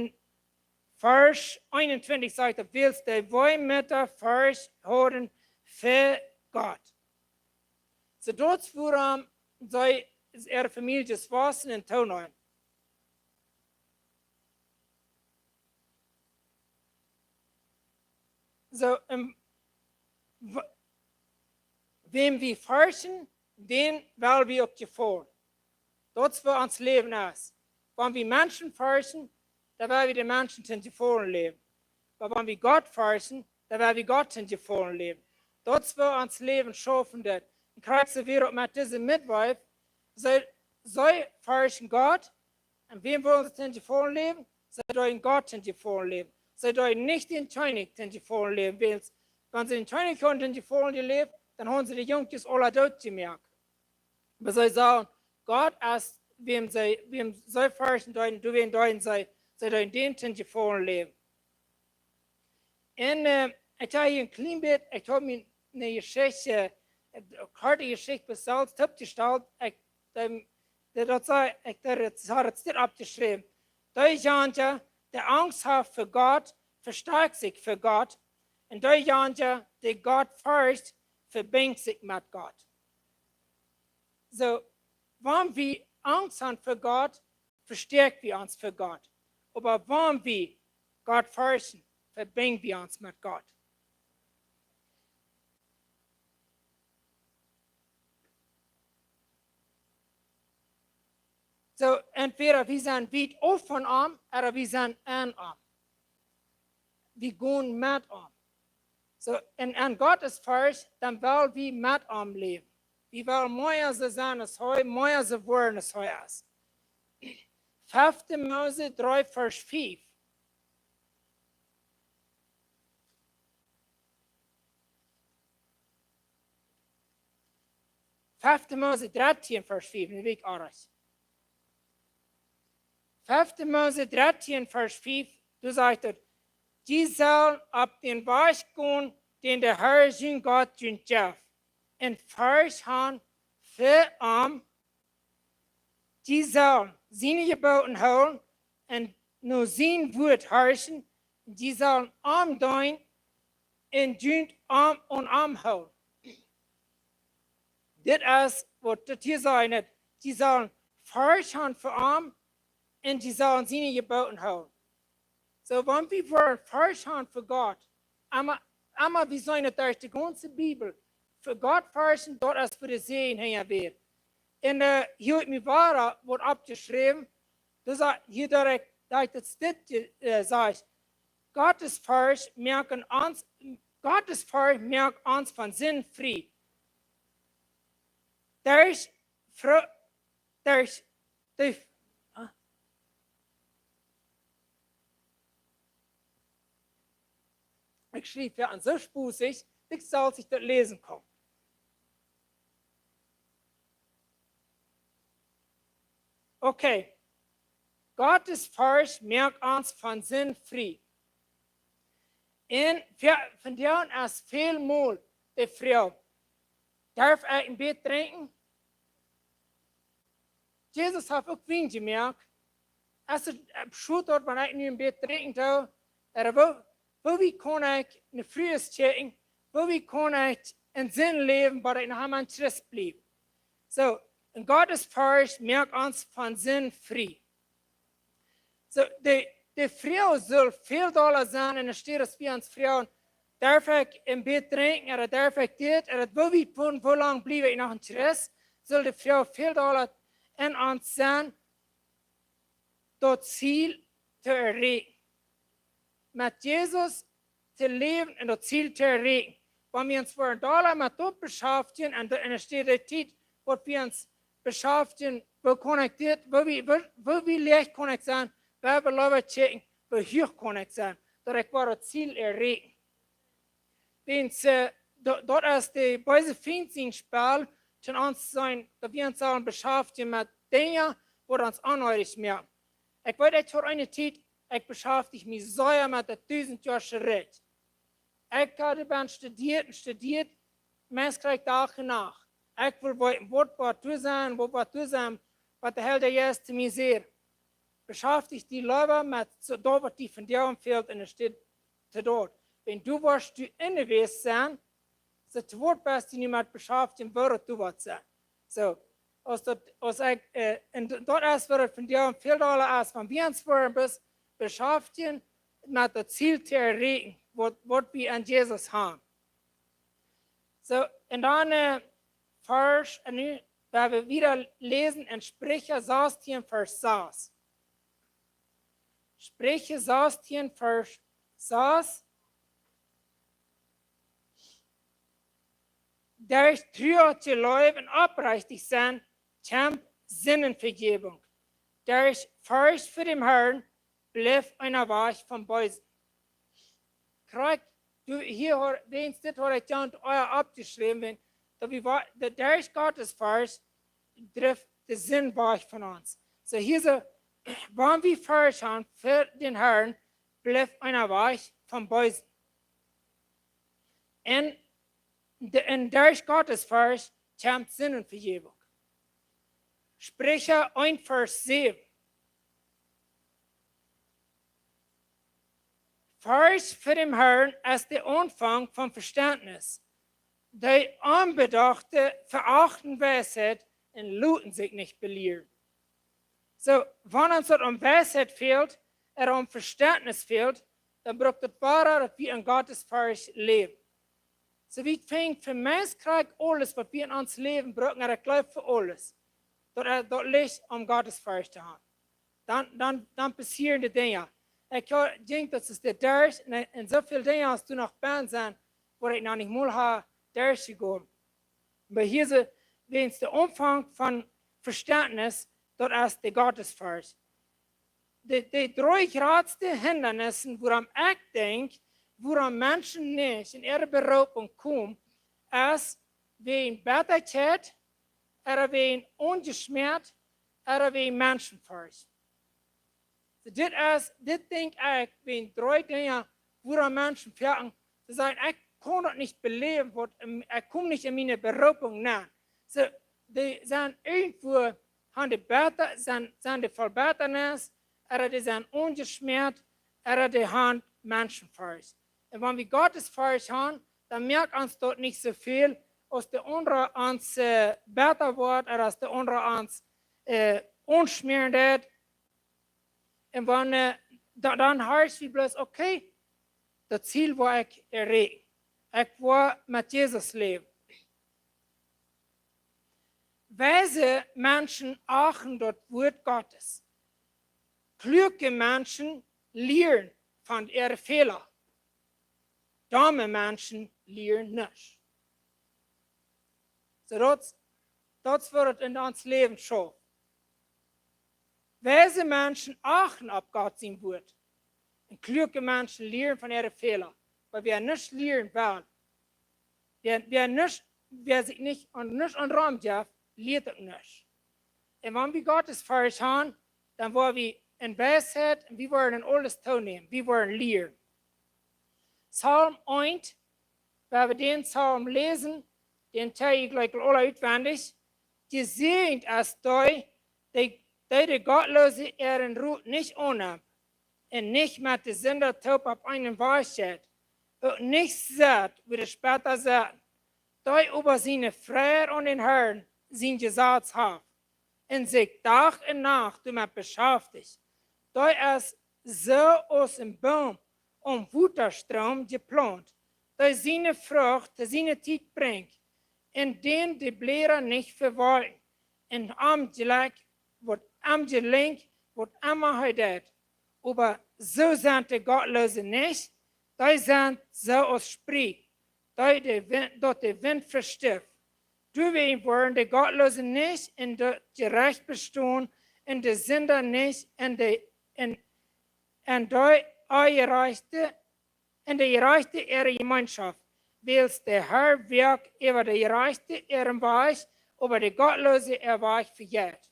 Varsch eenuntwintich sajcht daut, wiels de Weemeta Forcht hauden fa Gott. Soo, daut es wuarom see, äare Famieljes wausen un tooneemen. Soo, ähm, w-, wäm wie forchten, dän well wie uk jefaulen. Daut es woo ons Läwen es. Wan wie Menschen forchten, dan well wie de Menschen tom Jefaulen läwen. Oba wan wie Gott forchten, dan well wie Gott tom Jefaulen läwen. Daut es woo ons Läwen schaufen deit. Un krakjt soo wia uk met dise Midwife, see, see forchten Gott, un wäm wullen see tom Jefaulen läwen? See deeden Gott tom Jefaulen läwen. See deeden nich dän Kjennich tom Jefaulen läwen, wiels, wan see dän Kjennich hauden tom Jefaulen jeläft, dan hauden see de Junkjes aula dootjemoakt. Oba see sagen, Gott es, wäm see, wäm see forchten deeden, doawäajen deeden see, see deeden dän tom Jefaulen läwen. Un, äh, ekj hab hia een kjlien bät, ekj hab mie eene Jeschicht, äh, eene korte Jeschicht bloos selfst oppjestalt. Ekj, ähm, daut, daut saj ekj, daut, daut haud ekj dit oppjeschräwen. Deejanje, dee Angst haft fa Gott, vestakjt sikj fa Gott. Un deejanje, dee Gott forcht, vebinjt sikj met Gott. Soo, wan wie Angst haben fa Gott, vestakj wie ons fa Gott. Oba wan wie Gott forchten, vebinj wie ons met Gott. Soo, entwäda wie sent wiet auf von am, ooda wie sent aun am. Wie gonen met am. Soo, un, un Gott es Forcht, dan well wie met am läwen. Wie well mea soo sennen aus hee, mea soo woaren aus hee es. Fefte Mose dree, Varsch fiew. Fefte Mose dartieen, Varsch fiew, nu weet ekj aul. Fefte Mose dartieen, Varsch fiew, doa sajcht et: Jie sellen opp dän Wajch gonen, dän de Herr, jun Gott, junt jeft, un Forcht han fa am. Jie sellen siene Jeboten hoolen un no sien Wuat horchen, un jie sellen am deenen un junt am, aun am hoolen. Dit es waut daut hia sajcht, daut jie sellen Forcht han fa am un jie sellen siene Jeboten hoolen. Soo, wan wie woaren Forcht han fa Gott, emma, emma wie seenen daut derch de gaunze Bibel, fa Gott forchten, daut es fa de Säajen hinjawäajen. Un, äh, hia hab ekj mie wada waut oppjeschräwen, daut sajcht hia, daut ekj, daut ekj daut dit, äh, saj, Gottesfurcht moakt ons, Gottesfurcht moakt ons von Sind frie. Derch, Fro-, derch, derch, ah. Ekj schriew hia aun soo spusich, ekj saul daut läsen kjennen. Okay. Gottesfurcht moakt ons von Sind frie. Un fa-, vondoag es väl mol de Froag: Darf ekj een Bät drinkjen? Jesus haft uk Wien jemoakt. Es et, äh, schult daut, wan ekj nu een Bät drinkjen doo? Ooda woo, woo, woo kaun ekj ne Fru kjrieen? Woo, woo kaun ekj en Sind läwen, waut ekj noch emma een Christ bliew? Soo, un Gottesfurcht moakt ons von Sind frie. Soo, de, de Froag sull väl dolla sennen, un enne Städ aus wie ons froagen: Darf ekj een Bät drinkjen, ooda darf ekj dit, ooda woo, woo, woo, woo lang bliew ekj noch een Christ? Sull de Froag väl dolla en ons sennen, daut Ziel to erreichen. Met Jesus to läwen un daut Ziel to erreichen. Wan wie ons fa een Dolla met daut beschaftjen un de, enne Städ de Tiet, waut wie ons beschaftjen, woo kaun ekj dit, woo, woo, woo, woo leicht kaun ekj sennen, woo, woo leewa kjikjen, woo huach kaun ekj sennen, daut ekj woa daut Ziel erreichen. Wiels, äh, daut, daut es de beese Fient sien Spell, toom ons sennen, daut wie ons sellen beschaftjen met Dinja, waut ons onrajcht moaken. Ekj weet, ekj haud eene Tiet, ekj beschaftich mie sea met daut dusent Joa Rikj. Ekj haud dan studieet un studieet, meist krakjt Dach un Nacht. Ekj wull weeten, waut woat doa sennen, waut woat doa sennen, waut de Heilja Jeist to mie säd. Beschaftich die leewa met soo daut, waut die vondoag fält, enne Städ to daut. Wan du woascht du enne Welt sennen, soo to woat best du nu met beschaftjen, woo daut du woascht sennen. Soo, aus daut, aus ekj, äh, un daut es, waut et vondoag väl dolla es, wan wie ons fa een bät beschaftjen met daut Ziel to erreichen, waut, waut wie aun Jesus haben. Soo, un dan, äh, Varsch, un nu, wan wie wieda läsen en Spricha sastieen, Varsch sas. Spricha sastieen, Varsch sas. Derch Trua to läwen un oprajcht sennen, kjemt Sindenvejäwunk. Derch Forcht fa dän Harn blift eena wajch vom Beesen. Krakjt, du, hia haud, wäajens dit haud ekj dan ea oppjeschräwen, daut wie wa-, daut derch Gottes Forcht drift de Sind wajch von ons. Soo hia soo, wan wie Forcht haben fa dän Harn, blift eena wajch vom Beesen. Un de, un derch Gottes Forcht kjemt Sindenvejäwunk. Spricha eent, Varsch säwen. Forcht fa dän Harn es de Aunfank von Vestentnis. De Onbedochte verachten Weisheit un loten sikj nich belieren. Soo, wan ons daut aun Weisheit fält, ooda aun Vestentnis fält, dan brukt daut wada, daut wie en Gottes Forcht läwen. Soo, wie finjen fa meist krakjt aules, waut wie en ons Läwen brucken, ooda ekj jleew fa aules, daut, äh, daut licht om Gottes Forcht to haben. Dan, dan, dan passieren de Dinja. Ekj ha-, denkj, daut es de Derch, un, un soo väl Dinja aus doa noch bie sent, waut ekj noch nich mol ha derchjegonen. Oba hia es, wäajens de Aunfank von Vestentnis, daut es de Gottes Forcht. De, de dree jratste Hindanisse, wuarom ekj denkj, wuarom Menschen nich en äare Beroopunk komen, es wäajen Bettakjeit, ooda wäajen Onjeschmäat, ooda wäajen Menschenforcht. Soo, dit es, dit denkj ekj, wäajen dree Dinja, wuarom Menschen foaken, see sajen: "Ekj kaun daut nich beläwen, waut, ähm, ekj kom nich en miene Beroopunk nenn." Soo, dee sent irjentwua, haben dee Betta-, sent, sent dee voll Bettanis, ooda dee sent onjeschmäat, ooda dee haben Menschenforcht. Un wan wie Gottes Forcht haben, dan moakt ons daut nich soo väl, aus de aundra ons, äh, betta woat, ooda aus de aundra ons, äh, onschmäaren deit. Un wan, äh, da-, dan horch wie bloos: "Okay, daut Ziel woa ekj erreichen. Ekj woa met Jesus läwen." Weise Menschen achten daut Wuat Gottes. Kluake Menschen lieren von äare Fäla. Domme Menschen lieren nuscht. Soo daut, daut woat et en ons Läwen soo. Weise Menschen achten opp Gott sien Wuat. Un kluake Menschen lieren von äare Fäla. Oba wäa nuscht lieren well, wäa, wäa nuscht, wäa sikj nich aun, nuscht aun Rom jeft, lieet uk nuscht. Un wan wie Gottesforcht han, dan woa wie en Weisheit un wie woaren en aules toonämen. Wie woaren lieren. Psalm eent, wan wie dän Psalm läsen, dän kjenn jie jlikj aula utwendich. Jesäajent es dee, dee, dee de Gottloose äaren Rot nich aunnemt un nich met de Sinda toop opp eenen Wajch jeit, uk nich sitt, wua de Spetta sitten, dee oba siene Freid aun dän Herrn sien Jesaz haft un sikj Dach un Nacht doamet beschaftich. Dee es soo aus een Boom aum Wotastroom jeplaunt, dee siene Frucht to siene Tiet brinjt, un dän de Bläda nich vewalkjen, un am jlikjt waut, am jelinkjt waut emma hee deit. Oba soo sent de Gottloose nich, dee sent soo aus Spriet, dee de Wint, daut de Wint vestift. Doawäajen woaren de Gottloose nich en daut Jerecht bestonen, un de Sinda nich en de, en, en de Onjerajchte, en de Jerajchte äare Jemeenschoft, wiels de Herr woakt äwa de Jerajchte äaren Wajch, oba de Gottloose äa Wajch vejeit.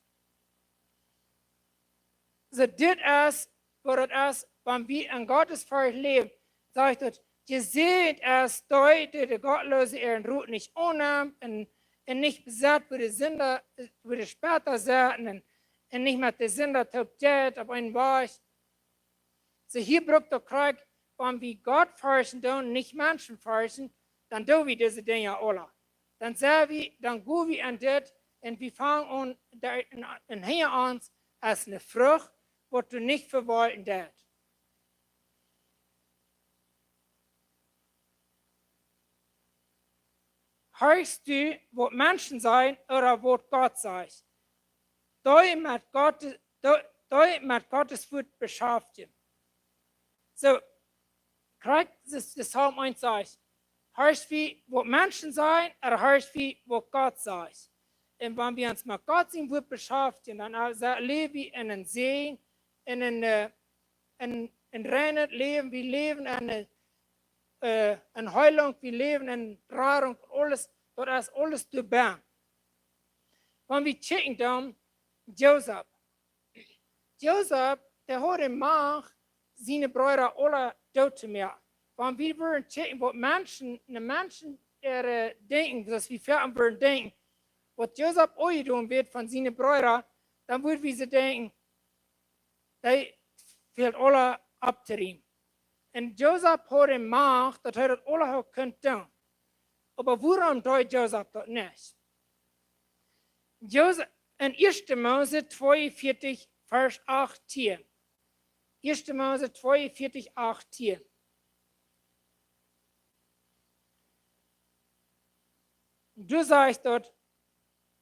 Soo, dit es waut et es, wan wie en Gottesforcht läwen, sajcht et: Jesäajent es dee, dee de Gottloose äaren Rot nich aunnemt un, un nich besitt, wua de Sinda, wua de Spetta sitten un, un nich met de Sinda toop jeit opp eenen Wajch. Soo, hia brukt daut krakjt, wan wie Gott forchten doonen, nich Menschen forchten, dan doo wie dise Dinja aula. Dan sent wie, dan go wie aun dit un wie fangen aun, doa en, en hinja ons es eene Frucht, waut du nich vewalkjen deist. Horchst du, waut Menschen sajen ooda waut Gott sajcht? Dee met Gott, dee, dee met Gottes Wuat beschaftjen. Soo, krakjt aus de Psalm eent sajcht: Horchst wie, waut Menschen sajen, ooda horchst wie, waut Gott sajcht? Un wan wie ons met Gott sien Wuat beschaftjen, dan, äh, sa-, läw wie en een Säajen, en een, äh, en, en reinet Läwen, wie läwen en, äh, äh, en Heilunk, wie läwen en Radunk, aules, daut es aules doabie. Wan wie kjikjen dan, Josef. Josef, dee haud de Macht, siene Breeda aula doot to moaken. Wan wie wudden kjikjen, waut Menschen, de Menschen äare, äh, denkjen, soo aus wie foaken wudden denkjen, waut Josef aunjedonen wort von siene Breeda, dan wudden wie soo denkjen, dee fält aula auftorieemen. Un Josef haud de Macht, daut hee daut aula haud kunt doonen. Oba wuarom deed Josef daut nich? Josef, en Ieeschte Mose tweeunvieetich, Varsch achtieen. Ieeschte Mose tweeunvieetich, achtieen. Doa sajcht daut,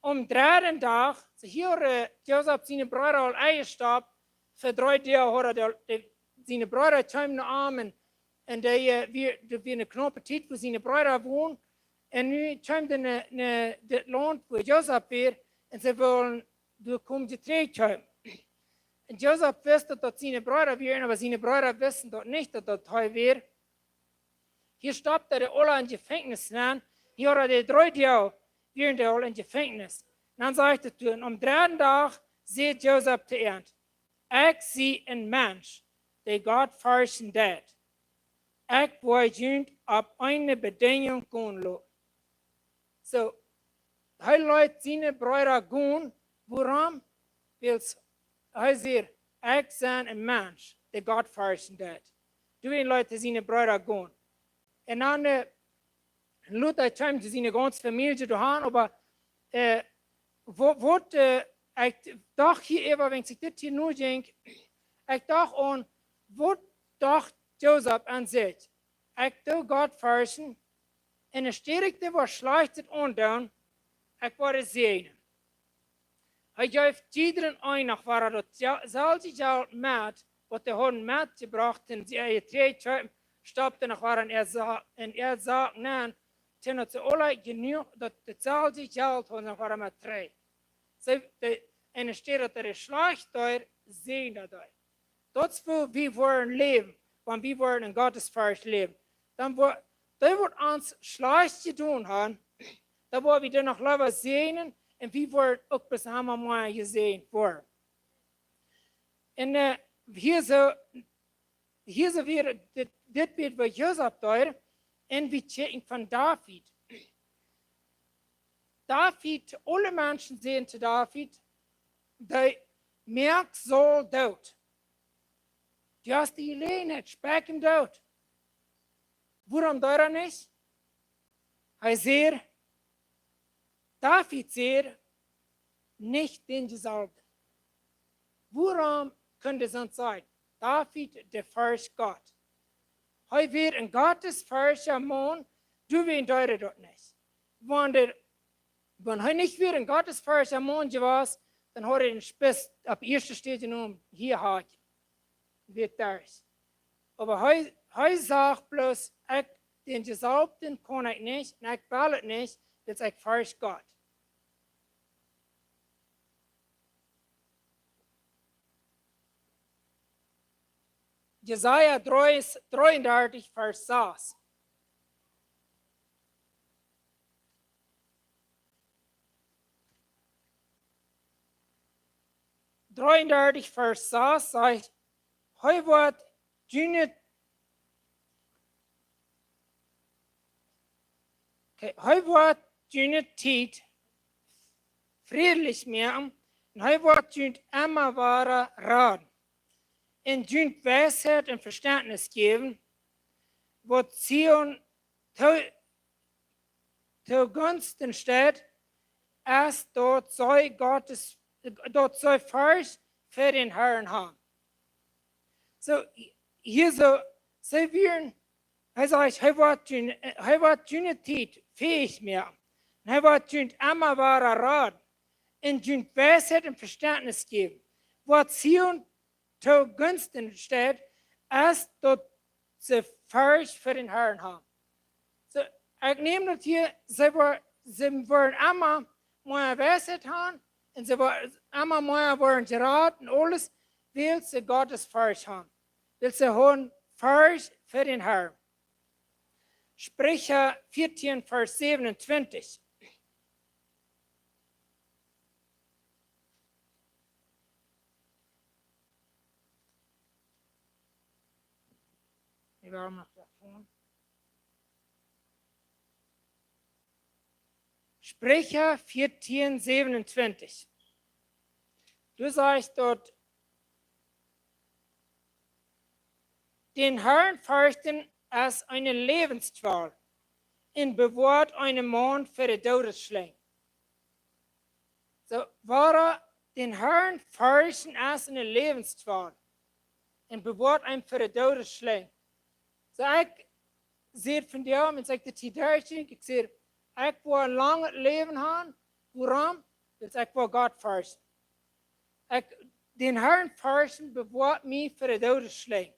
aum dredden Dach, soo hia, äh, Josef siene Breeda aul enjestoppt, fa dree Doag haud hee de, de, siene Breeda kjeemen no am un, un dee, äh, wia, daut wia eene knaupe Tiet, wua siene Breeda wonden. Un nu kjeemen dee no, no dit Launt, wua Josef wia, un see wullen doa komen Jeträajd kjeepen. Un Josef wist, daut daut siene Breeda wieren, oba siene Breeda wisten daut nich, daut daut hee wia. Hia stoppt hee dee aula en Jefenkjnis nenn. Hia haud hee dee dree Doag, wieren dee aul en Jefenkjnis. Dan sajcht et doa: Un aum dredden Dach säd Josef to an: Ekj sie een Mensch, dee Gott forchten deit. Ekj woa junt opp eene Bedinjunk gonen loten. Soo, hee leet siene Breeda gonen. Wuarom? Wiels hee säd: Ekj sie een Mensch, dee Gott forchten deit. Doawäajen leet hee siene Breeda gonen. Un dan, äh, lot hee kjeem to siene gaunze Famielje doahan, oba, äh, waut, waut, äh, ekj docht hia äwa, wan ekj dit hia nu denkj, ekj docht aun, waut docht Josef aun sikj? Ekj doo Gott forchten, un enne Städ ekj dee waut Schlajchtet aundoonen, ekj woa dee säajnen. Hee jeef jiedrem eenen noch wada daut je-, selwje Jelt met, waut dee hauden metjebrocht, un see äa Jeträajd kjeepen, stoppten noch wada en äa Sa-, en äa Sak nenn, toom daut see aula jenuach, daut, daut selwje Jelt hauden noch wada met trigj. See, dee, enne Städ daut dee schlajcht deed, säajend dee. Daut es woo wie wellen läwen, wan wie wellen en Gottesfurcht läwen. Dan woa-, dee waut ons schlajcht jedonen haben, dan woa wie dee noch leewa säajnen un wie woaren uk bloos emma mea jesäajent woaren. Un, äh, hia soo, hia soo wia dit, dit Bilt, waut Jesus deed, un wie kjikjen von David. David, aule Menschen säden to David, dee, moak Saul doot. Du hast de Jeläajenheit, sprakj am doot. Wuarom deed hee nich? Hee säd, David säd, nich dän Jesalbten. Wuarom kunn daut sennen? David, dee fercht Gott. Hee wia een gottesferchtja Maun, doawäajen deed hee daut nich. Wan dee, wan hee nich wia een gottesferchtja Maun jewast, dan haud hee dän Spieß opp ieeschte Städ jenomen, hia haut. Wia derch. Oba hee, hee sach bloos, ekj, dän Jesalbten kaun ekj nich, un ekj well et nich, wiels ekj fercht Gott. Jesaja dree, dreeundartich, Varsch sas. Dreeundartich, Varsch sas sajcht, hee woat june, okay, hee woat june Tiet frädlich moaken, un hee woat junt emma wada raden, un junt Weisheit un Vestentnis jäwen, waut Zion to, to Gunsten steit, es daut see Gottes, daut see Forcht fa dän Harn haben. Soo, hia soo, see wieren, hee sajcht, hee woat jun, hee woat june Tiet fäich moaken. Un hee woat junt emma wada raden, un junt Weisheit un Vestentnis jäwen, waut Zion to Gunsten steit, es daut see Forcht fa dän Harn haben. Soo, ekj näm daut hia, see woa-, see woaren emma mea Weisheit haben, un see woaren emma mea woaren jerat un aules, wiels see Gottesforcht haben. Wiels see haben Forcht fa dän Harn. Spricha vieetieen, Varsch säwenuntwintich. Wie woaren noch doavon. Spricha vieetieen, säwenuntwintich. Doa sajcht daut, dän Harn ferchten es eene Läwenskwal, un bewoat eenen Maun fa de Doodesschlinj. Soo, wada dän Harn ferchten es eene Läwenskwal, un bewoat eenem fa de Doodesschlinj. Soo, ekj säd vondoag, wan ekj de Tiet derchkjikj, ekj säd, ekj well een langet Läwen haben. Wuarom? Wiels ekj well Gott ferchten. Ekj, dän Harn ferchten bewoat mie fa de Doodesschlinj.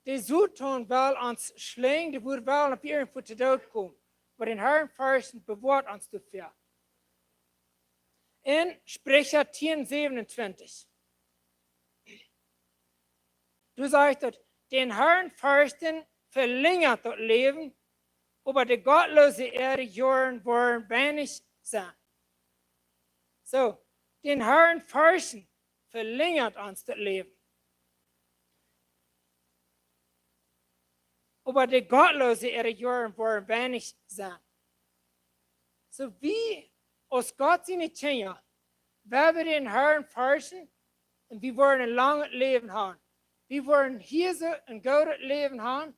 De Soton well ons schlinjen, dee woat well opp irjentwoo to Doot komen. Oba dän Harn ferchten bewoat ons doafäa. En Spricha tieen säwenuntwintich. Doa sajcht daut, dän Harn ferchten velenjat daut Läwen, oba de Gottloose äare Joaren woaren weinich sennen. Soo, dän Harn ferchten velenjat ons daut Läwen. Oba de Gottloose äare Joaren woaren weinich sennen. Soo wie aus Gott siene Kjinja, wan wie dän Harn ferchten, un wie woaren een langet Läwen haben. Wie woaren hia soo een goodet Läwen haben.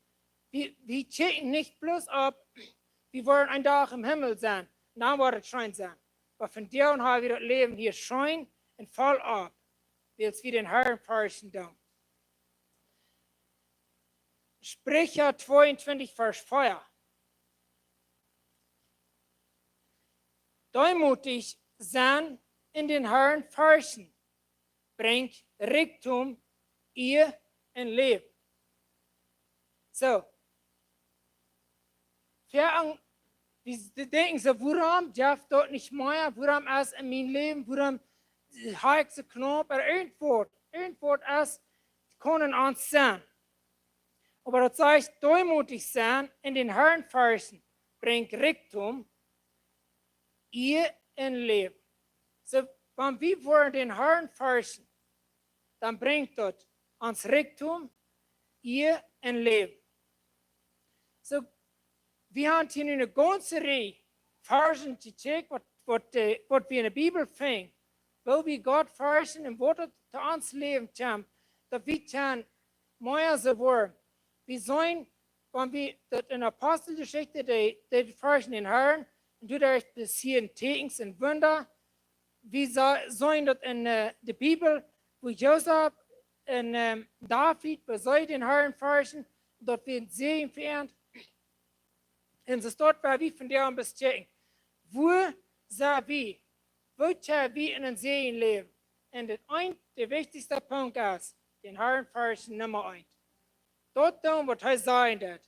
Wie, wie kjikjen nich bloos opp, wie woaren een Dach em Himmel sennen. Un dan woat et scheen sennen. Oba vondoag ha wie daut Läwen hia scheen un voll opp, wiels wie dän Harn ferchten doonen. Spricha tweeuntwintich, Varsch vea. Deemootich sennen un dän Harn ferchten brinjt Rikjdom Ea un Läwen. Soo, wie denkjen soo: Wuarom jeft daut nich mea? Wuarom es en mien Läwen, wuarom ha ekj soo knaup? Oba irjentwaut, irjentwaut es, kaun en ons sennen. Oba daut sajcht: Deemootich sennen un dän Harn ferchten brinjt Rikjdom, Ea un Läwen. Soo, wan wie woaren dän Harn ferchten, dan brinjt daut ons Rikjdom, Ea un Läwen. Soo, wie haben hia nu eene gaunze Rieej Varschen jekjikjt, waut, waut, äh, waut wie en de Bibel finjen, woo wie Gott ferchten un waut daut to ons Läwen kjemt, daut wie kjennen mea soo woaren. Wie seenen, wan wie daut en Aposteljeschicht, dee, dee ferchten dän Harn, un doaderch passieren Tieekjens un Wunda. Wie sa-, seenen daut en, äh, de Bibel, woo Josef un, ähm, David, woo see dän Harn ferchten, daut wia een Säajen fa an. Un soo es daut, wua wie vondoag aun bestieekjen. Wua sent wie? Woo kjenn wie en een Säajen läwen? Un daut eent, de wichtichste Punkt es, dän Harn ferchten, Numma eent. Daut doonen, waut hee sajen deed.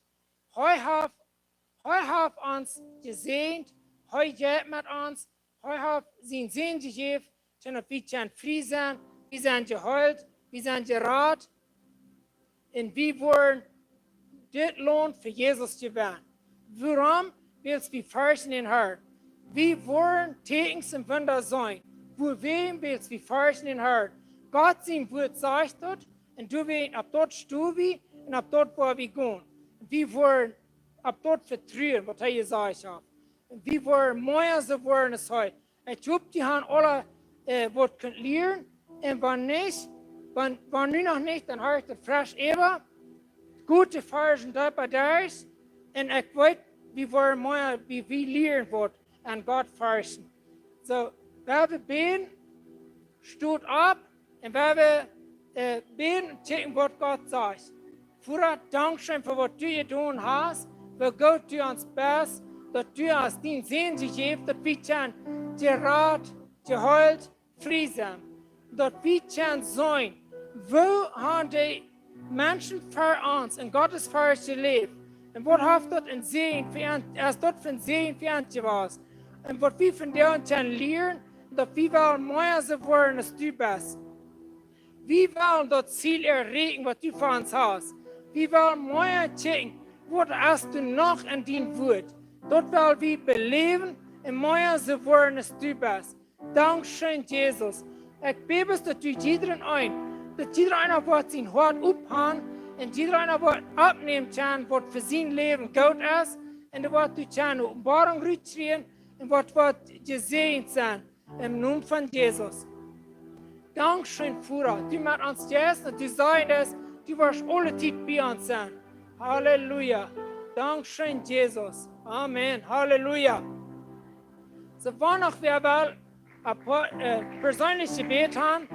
Hee haft, hee haft ons jesäajent, hee jeit met ons, hee haft sienen Sän jejäft, soo daut wie kjennen frie sennen, wie sent jeheelt, wie sent jerat. Un wie woaren dit Launt fa Jesus jewennen. Wuarom? Wiels wie ferchten dän Harn. Wie woaren Tieekjens un Wunda seenen. Wuarom? Wiels wie ferchten dän Harn. Gott sien Wuat sajcht daut, un doawäajen opp daut stonen wie un opp daut woa wie gonen. Wie woaren opp daut vetruen, waut hee jesajcht haft. Un wie woaren mea soo woaren aus hee. Ekj hop, jie haben aule, äh, waut kunt lieren. Un wan nich, wan, wan nu noch nich, dan hab ekj daut fresch äwa. Goot, de Varschen doa bie derch. Un ekj weet, wie woaren mea, wie, wie lieren waut aun Gott ferchten. Soo, wie woaren bäden, stot opp, un wie woaren, äh, bäden, kjikjen, waut Gott sajcht. Voda, dankscheen fa waut du jedonen hast, woo goot du ons best, daut du hast dienen Sän jejäft, daut wie kjennen jerat, jeheelt, frie sennen. Daut wie kjennen seenen, woo haben dee Menschen ver ons en Gott siene Welt jeläft? Un waut haft daut een Säajen fa an, es daut fa een Säajen fa an jewast? Un waut wie vondoag kjennen lieren, daut wie wellen mea soo woaren aus du best. Wie wellen daut Ziel erreichen, waut du fa ons hast. Wie wellen mea kjikjen, waut hast du noch en dien Wuat. Daut well wie beläwen un mea soo woaren aus du best. Dankscheen, Jesus. Ekj bäd bloos, daut du jiedren eenen, daut jiedreena woat sien Hoat opmoaken un jiedreena woat oppnämen kjennen, waut fa sien Läwen goot es, un doa woat du kjennen Openboarunk rutkjrieen un waut, woat jesäajent sennen. Em Nomen von Jesus. Dankscheen, Voda, du met ons best, daut du sajen deist, du woascht aule Tiet bie ons sennen. Halleluja. Dankscheen, Jesus. Amen. Halleluja. Soo, wan noch wäa well een poa, äh, perseenlich Jebäd haben,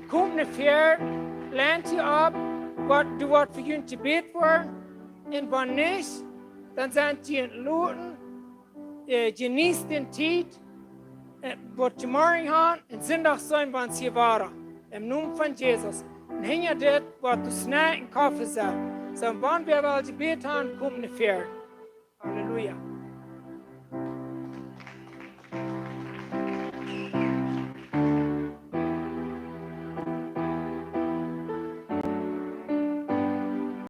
komt no väaren, lehnt junt opp, waut, doa woat fa junt jebäden woaren. Un wan nich, dan sent jie enloden, äh, jeneet dän Tiet, äh, waut jie morjen haben, un Sindach sent wie hia wada. Em Nomen von Jesus. Un hinja dit woat doa Snack un Koffe sennen. Soo, wan wäa well Jebäd haben, komt no väaren. Halleluja.